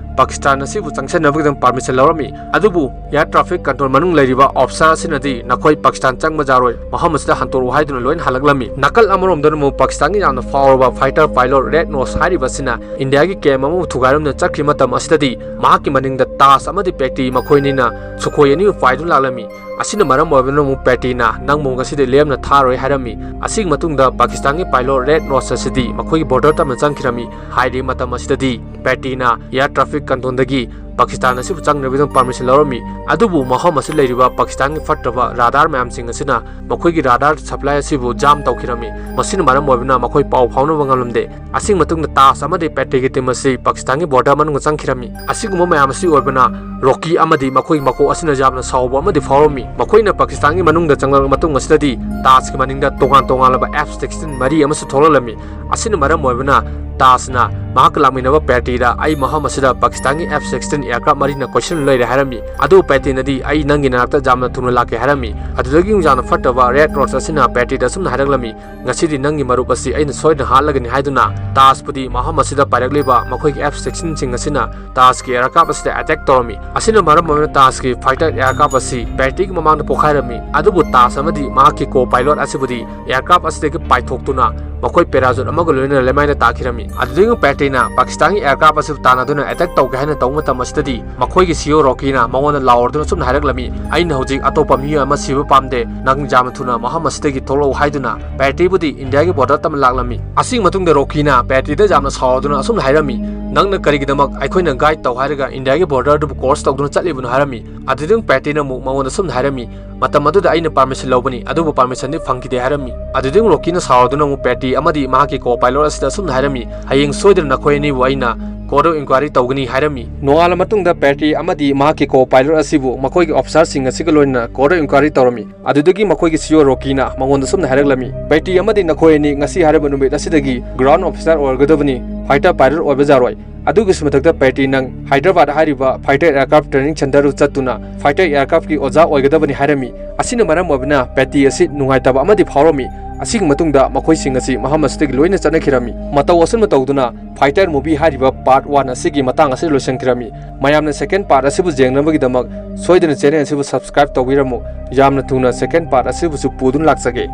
ꯄꯥꯀꯤꯁꯇꯥꯟ ꯑꯁꯤꯕꯨ ꯆꯪꯁꯤꯟꯅꯕꯒꯤꯗꯃꯛ permission ꯂꯧꯔꯝꯃꯤ꯫ ꯑꯗꯨꯕꯨ air traffic control ꯃꯅꯨꯡ ꯂꯩꯔꯤꯕ officer ꯑꯁꯤꯅꯗꯤ ꯅꯈꯣꯏ ꯄꯥꯀꯤꯁꯇꯥꯟ ꯆꯪꯕ ꯌꯥꯔꯣꯏ, ꯃꯐꯝ ꯑꯁꯤꯗ ꯍꯟꯗꯣꯔꯛꯎ ꯍꯥꯏꯗꯨꯅ ꯂꯣꯏꯅ ꯍꯜꯂꯛꯂꯝꯃꯤ꯫ ꯅꯥꯀꯜ ꯑꯃꯔꯣꯝꯗꯅ ꯑꯃꯨꯛ ꯄꯥꯀꯤꯁꯇꯥꯟꯒꯤ ꯌꯥꯝꯅ ꯐꯥꯎꯔꯕ fighter pilot Red Nose ꯍꯥꯏꯔꯤꯕ ꯑꯁꯤꯅ ꯏꯟꯗꯤꯌꯥꯒꯤ camp ꯑꯃꯕꯨ ꯊꯨꯒꯥꯏꯔꯝꯗꯨꯅ ꯆꯠꯈ꯭ꯔꯤ ꯃꯇꯝ ꯑꯁꯤꯗꯗꯤ ꯃꯍꯥꯛꯀꯤ ꯃꯅꯤꯡꯗ ꯇꯥꯖ ꯑꯃꯗꯤ ꯄꯦꯇ꯭ꯔꯤ ꯃꯈꯣꯏꯅꯤꯅ ꯁꯨꯈꯣꯏ ꯑꯅꯤꯕꯨ ꯄꯥꯏꯗꯨꯅ ꯂꯥꯛꯂꯝꯃꯤ꯫ ꯑꯁꯤꯅ ꯃꯔꯝ ꯑꯣꯏꯕꯅ ꯑꯃꯨꯛ ꯄꯦꯇ꯭ꯔꯤꯅ ꯅꯪꯕꯨ ꯉꯁꯤꯗꯤ ꯂꯦꯝꯅ ꯊꯥꯔꯣꯏ ꯍꯥꯏꯔꯝꯃꯤ꯫ ꯑꯁꯤꯒꯤ ꯃꯇꯨꯡꯗ ꯄꯥꯀꯤꯁꯇꯥꯟꯒꯤ pilot Red Nose ꯑꯁꯤꯗꯤ ꯃꯈꯣꯏꯒꯤ border ꯇꯝꯅ ꯆꯪꯈꯤꯔꯝꯃꯤ꯫ ꯍꯥꯏꯔꯤꯕ ꯃꯇꯝ ꯑꯁꯤꯗꯗꯤ ꯄꯦꯇ꯭ꯔꯤꯅ air traffic controlꯗꯒꯤ ꯄꯥꯀꯤꯁꯇꯥꯟ ꯑꯁꯤꯕꯨ ꯆꯪꯅꯕꯒꯤꯗꯃꯛ ꯄꯥꯔꯃꯤꯁꯟ ꯂꯧꯔꯝꯃꯤ꯫ ꯑꯗꯨꯕꯨ ꯃꯐꯝ ꯑꯁꯤꯗ ꯂꯩꯔꯤꯕ ꯄꯥꯀꯤꯁꯇꯥꯟꯒꯤ ꯐꯠꯇꯕ ꯔꯥꯗꯥꯔ ꯃꯌꯥꯝꯁꯤꯡ ꯑꯁꯤꯅ ꯃꯈꯣꯏꯒꯤ ꯔꯥꯗꯥꯔ ꯁꯄ꯭ꯂꯥꯏ ꯑꯁꯤꯕꯨ ꯖꯥꯝ ꯇꯧꯈꯤꯔꯝꯃꯤ꯫ ꯃꯁꯤꯅ ꯃꯔꯝ ꯑꯣꯏꯗꯨꯅ ꯃꯈꯣꯏ ꯄꯥꯎ ꯐꯥꯎꯅꯕ ꯉꯝꯂꯝꯗꯦ꯫ ꯑꯁꯤꯒꯤ ꯃꯇꯨꯡꯗ ꯇꯥꯖ ꯑꯃꯗꯤ ꯄꯦꯇ꯭ꯔꯤꯒꯤ ꯇꯤꯝ ꯑꯁꯤ ꯄꯥꯀꯤꯁꯇꯥꯟꯒꯤ ꯕꯣꯔꯗꯔ ꯃꯅꯨꯡꯗ ꯆꯪꯈꯤꯔꯝꯃꯤ꯫ ꯑꯁꯤꯒꯨꯝꯕ ꯃꯌꯥꯝ ꯑꯁꯤ ꯑꯣꯏꯕꯅ ꯔꯣꯀꯤ ꯑꯃꯗꯤ ꯃꯈꯣꯏꯒꯤ ꯃꯀꯣꯛ ꯑꯁꯤꯅ ꯌꯥꯝꯅ ꯁꯥꯎꯕ ꯑꯃꯗꯤ ꯐꯥꯎꯔꯝꯃꯤ꯫ ꯃꯈꯣꯏꯅ ꯄꯥꯀꯤꯁꯇꯥꯟꯒꯤ ꯃꯅꯨꯡꯗ ꯆꯪꯂꯛꯂꯕ ꯃꯇꯨꯡ ꯑꯁꯤꯗꯗꯤ ꯇꯥꯖꯀꯤ ꯃꯅꯤꯡꯗ ꯇꯣꯉꯥꯟ ꯇꯣꯉꯥꯟꯂꯕ ꯑꯦꯐ ꯁꯤꯛꯁꯇꯤꯟ ꯃꯔꯤ ꯑꯃꯁꯨ ꯊꯣꯛꯂꯛꯂꯝꯃꯤ꯫ ꯑꯁꯤꯅ ꯃꯔꯝ ꯑꯣꯏꯕꯅ ꯇꯥꯖꯅ ꯃꯍꯥꯛꯀ ꯂꯥꯛꯃꯤꯟꯅꯕ ꯄꯦꯇ꯭ꯔꯤꯗ "ꯑꯩ ꯃꯐꯝ ꯑꯁꯤꯗ ꯄꯥꯀꯤꯁꯇꯥꯟꯒꯤ ꯑꯦꯐ ꯁꯤꯛꯁꯇꯤꯟ ꯑꯦꯌꯔꯀ꯭ꯔꯥꯐ ꯃꯔꯤꯅ ꯀꯣꯏꯁꯤꯟꯅ ꯂꯩꯔꯦ" ꯍꯥꯏꯔꯝꯃꯤ꯫ ꯑꯗꯨ ꯄꯦꯇ꯭ꯔꯤꯅꯗꯤ "ꯑꯩ ꯅꯪꯒꯤ ꯅꯥꯛꯇ ꯌꯥꯝꯅ ꯊꯨꯅ ꯂꯥꯛꯀꯦ" ꯍꯥꯏꯔꯝꯃꯤ꯫ ꯑꯗꯨꯗꯒꯤ ꯌꯥꯝꯅ ꯐꯠꯇꯕ ꯔꯦꯗ ꯔꯣꯁ ꯑꯁꯤꯅ ꯄꯦꯇ꯭ꯔꯤꯗ ꯑꯁꯨꯝꯅ ꯍꯥꯏꯔꯛꯂꯝꯃꯤ, "ꯉꯁꯤꯗꯤ ꯅꯪꯒꯤ ꯃꯔꯨꯞ ꯑꯁꯤ ꯑꯩꯅ ꯁꯣꯏꯗꯅ ꯍꯥꯠꯂꯒꯅꯤ" ꯍꯥꯏꯗꯨꯅ ꯇꯥꯖꯄꯨꯗꯤ ꯃꯐꯝ ꯑꯁꯤꯗ ꯄꯥꯏꯔꯛꯂꯤꯕ ꯃꯈꯣꯏꯒꯤ ꯑꯦꯐ ꯁꯤꯛꯁꯇꯤꯟꯁꯤꯡ ꯑꯁꯤꯅ ꯇꯥꯖꯀꯤ ꯑꯦꯌꯔꯀ꯭ꯔꯥꯐ ꯑꯁꯤꯗ ꯑꯦꯇꯦꯛ ꯇꯧꯔꯝꯃꯤ꯫ ꯑꯁꯤꯅ ꯃꯔꯝ ꯑꯣꯏꯗꯨꯅ ꯇꯥꯖꯀꯤ ꯐꯥꯏꯇꯔ ꯑꯦꯌꯔꯀ꯭ꯔꯥꯐ ꯑꯁꯤ ꯄꯦꯇ꯭ꯔꯤꯒꯤ ꯃꯃꯥꯡꯗ ꯄꯣꯈꯥꯏꯔꯝꯃꯤ꯫ ꯑꯗꯨꯕꯨ ꯇꯥꯖ ꯑꯃꯗꯤ ꯃꯍꯥꯛꯀꯤ ꯀꯣ ꯄꯥꯏꯂꯣꯠ ꯑꯁꯤꯕꯨꯗꯤ ꯑꯦꯌꯔꯀ꯭ꯔꯥꯐ ꯑꯁꯤꯗꯒꯤ ꯄꯥꯏꯊꯣꯛꯇꯨꯅ ꯃꯈꯣꯏ ꯄꯦꯔꯥꯖꯨꯠ ꯑꯃꯒ ꯂꯣꯏꯅꯅ ꯂꯩꯃꯥꯏꯗ ꯇꯥꯈꯤꯔꯝꯃꯤ꯫ ꯑꯗꯨꯗꯒꯤ ꯄꯦꯇ꯭ꯔꯤꯅ ꯄꯥꯀꯤꯁꯇꯥꯟꯒꯤ ꯑꯦꯌꯔꯀ꯭ꯔꯥꯐ ꯑꯁꯤꯕꯨ ꯇꯥꯟꯅꯗꯨꯅ ꯑꯦꯇꯦꯛ ꯇꯧꯒꯦ ꯍꯥꯏꯅ ꯇꯧꯕ ꯃꯇꯝ ꯑꯁꯤꯗꯗꯤ ꯃꯈꯣꯏꯒꯤ ꯁꯤꯏꯑꯣ ꯔꯣꯀꯤꯅ ꯃꯉꯣꯟꯗ ꯂꯥꯎꯔꯗꯨꯅ ꯑꯁꯨꯝꯅ ꯍꯥꯏꯔꯛꯂꯝꯃꯤ, "ꯑꯩꯅ ꯍꯧꯖꯤꯛ ꯑꯇꯣꯞꯄ ꯃꯤꯑꯣꯏ ꯑꯃ ꯁꯤꯕ ꯄꯥꯝꯗꯦ, ꯅꯪ ꯌꯥꯝꯅ ꯊꯨꯅ ꯃꯐꯝ ꯑꯁꯤꯗꯒꯤ ꯊꯣꯛꯂꯛꯎ" ꯍꯥꯏꯗꯨꯅ ꯄꯦꯇ꯭ꯔꯤꯕꯨꯗꯤ ꯏꯟꯗꯤꯌꯥꯒꯤ ꯕꯣꯔꯗꯔ ꯇꯝꯅ ꯂꯥꯛꯂꯝꯃꯤ꯫ ꯑꯁꯤꯒꯤ ꯃꯇꯨꯡꯗ ꯔꯣꯀꯤꯅ ꯄꯦꯇ꯭ꯔꯤꯗ ꯌꯥꯝꯅ ꯁꯥꯎꯔꯗꯨꯅ ꯑꯁꯨꯝꯅ ꯍꯥꯏꯔꯝꯃꯤ, "ꯅꯪꯅ ꯀꯔꯤꯒꯤꯗꯃꯛ ꯑꯩꯈꯣꯏꯅ ꯒꯥꯏꯗ ꯇꯧ ꯍꯥꯏꯔꯒ ꯏꯟꯗꯤꯌꯥꯒꯤ ꯕꯣꯔꯗꯔꯗꯨꯕꯨ ꯀ꯭ꯔꯣꯁ ꯇꯧꯗꯨꯅ ꯆꯠꯂꯤꯕꯅꯣ?" ꯍꯥꯏꯔꯝꯃꯤ꯫ ꯑꯗꯨꯗꯒꯤ ꯄꯦꯇ꯭ꯔꯤꯅ ꯑꯃꯨꯛ ꯃꯉꯣꯟꯗ ꯑꯁꯨꯝꯅ ꯍꯥꯏꯔꯝꯃꯤ, "ꯃꯇꯝ ꯑꯗꯨꯗ ꯑꯩꯅ ꯄꯥꯔꯃꯤꯁꯟ ꯂꯧꯕꯅꯤ, ꯑꯗꯨꯕꯨ ꯄꯥꯔꯃꯤꯁꯟꯗꯤ ꯐꯪꯈꯤꯗꯦ" ꯍꯥꯏꯔꯝꯃꯤ꯫ ꯑꯗꯨꯗꯒꯤ ꯔꯣꯀꯤꯅ ꯁꯥꯎꯔꯗꯨꯅ ꯑꯃꯨꯛ ꯄꯦꯇ꯭ꯔꯤ ꯑꯃꯗꯤ ꯃꯍꯥꯛꯀꯤ ꯀꯣ ꯄꯥꯏꯂꯣꯠ ꯑꯁꯤꯗ ꯑꯁꯨꯝꯅ ꯍꯥꯏꯔꯝꯃꯤ, "ꯍꯌꯦꯡ ꯁꯣꯏꯗꯅ ꯅꯈꯣꯏ ꯑꯅꯤꯕꯨ ꯑꯩꯅ ꯀꯣꯔꯠ ꯑꯣꯐ ꯏꯟꯀ꯭ꯋꯥꯏꯔꯤ ꯇꯧꯒꯅꯤ" ꯍꯥꯏꯔꯝꯃꯤ꯫ ꯅꯣꯡꯉꯥꯜꯂ ꯃꯇꯨꯡꯗ ꯄꯦꯇ꯭ꯔꯤ ꯑꯃꯗꯤ ꯃꯍꯥꯛꯀꯤ ꯀꯣ ꯄꯥꯏꯂꯣꯠ ꯑꯁꯤꯕꯨ ꯃꯈꯣꯏꯒꯤ ꯑꯣꯐꯤꯁꯥꯔꯁꯤꯡ ꯑꯁꯤꯒ ꯂꯣꯏꯅꯅ ꯀꯣꯔꯠ ꯑꯣꯐ ꯏꯟꯀ꯭ꯋꯥꯏꯔꯤ ꯇꯧꯔꯝꯃꯤ꯫ ꯑꯗꯨꯗꯒꯤ ꯃꯈꯣꯏꯒꯤ ꯁꯤꯏꯑꯣ ꯔꯣꯀꯤꯅ ꯃꯉꯣꯟꯗ ꯑꯁꯨꯝꯅ ꯍꯥꯏꯔꯛꯂꯝꯃꯤ, "ꯄꯦꯇ꯭ꯔꯤ ꯑꯃꯗꯤ ꯅꯈꯣꯏ ꯑꯅꯤ ꯉꯁꯤ ꯍꯥꯏꯔꯤꯕ ꯅꯨꯃꯤꯠ ꯑꯁꯤꯗꯒꯤ ꯒ꯭ꯔꯥꯎꯟ ꯑꯣꯐꯤꯁꯥꯔ ꯑꯣꯏꯔꯒꯗꯕꯅꯤ, ꯐꯥꯏꯇꯔ ꯄꯥꯏꯂꯣꯠ ꯑꯣꯏꯕ ꯌꯥꯔꯣꯏ꯫ ꯑꯗꯨꯒꯤꯁꯨ ꯃꯊꯛꯇ ꯄꯦꯇ꯭ꯔꯤ ꯅꯪ ꯍꯥꯏꯗ꯭ꯔꯕꯥꯗ ꯍꯥꯏꯔꯤꯕ ꯐꯥꯏꯇꯔ ꯑꯦꯌꯔꯀ꯭ꯔꯥꯐ ꯇ꯭ꯔꯦꯅꯤꯡ ꯁꯦꯟꯇꯔꯗꯨ ꯆꯠꯇꯨꯅ ꯐꯥꯏꯇꯔ ꯑꯦꯌꯔꯀ꯭ꯔꯥꯐꯀꯤ ꯑꯣꯖꯥ ꯑꯣꯏꯒꯗꯕꯅꯤ" ꯍꯥꯏꯔꯝꯃꯤ꯫ ꯑꯁꯤꯅ ꯃꯔꯝ ꯑꯣꯏꯕꯅ ꯄꯦꯇ꯭ꯔꯤ ꯑꯁꯤ ꯅꯨꯡꯉꯥꯏꯇꯕ ꯑꯃꯗꯤ ꯐꯥꯎꯔꯝꯃꯤ꯫ ꯑꯁꯤꯒꯤ ꯃꯇꯨꯡꯗ ꯃꯈꯣꯏꯁꯤꯡ ꯑꯁꯤ ꯃꯐꯝ ꯑꯁꯤꯗꯒꯤ ꯂꯣꯏꯅ ꯆꯠꯅꯈꯤꯔꯝꯃꯤ꯫ ꯃꯇꯧ ꯑꯁꯨꯝꯅ ꯇꯧꯗꯨꯅ ꯐꯥꯏꯇꯔ ꯃꯨꯚꯤ ꯍꯥꯏꯔꯤꯕ ꯄꯥꯔꯠ ꯋꯥꯟ ꯑꯁꯤꯒꯤ ꯃꯇꯥꯡ ꯑꯁꯤꯗ ꯂꯣꯏꯁꯤꯟꯈꯤꯔꯝꯃꯤ꯫ ꯃꯌꯥꯝꯅ ꯁꯦꯀꯦꯟ ꯄꯥꯔꯠ ꯑꯁꯤꯕꯨ ꯌꯦꯡꯅꯕꯒꯤꯗꯃꯛ ꯁꯣꯏꯗꯅ ꯆꯦꯅꯦꯜ ꯑꯁꯤꯕꯨ ꯁꯕꯁꯀ꯭ꯔꯥꯏꯕ ꯇꯧꯕꯤꯔꯝꯃꯨ꯫ ꯌꯥꯝꯅ ꯊꯨꯅ ꯁꯦꯀꯦꯟ ꯄꯥꯔꯠ ꯑꯁꯤꯕꯨꯁꯨ ꯄꯨꯗꯨꯅ ꯂꯥꯛꯆꯒꯦ꯫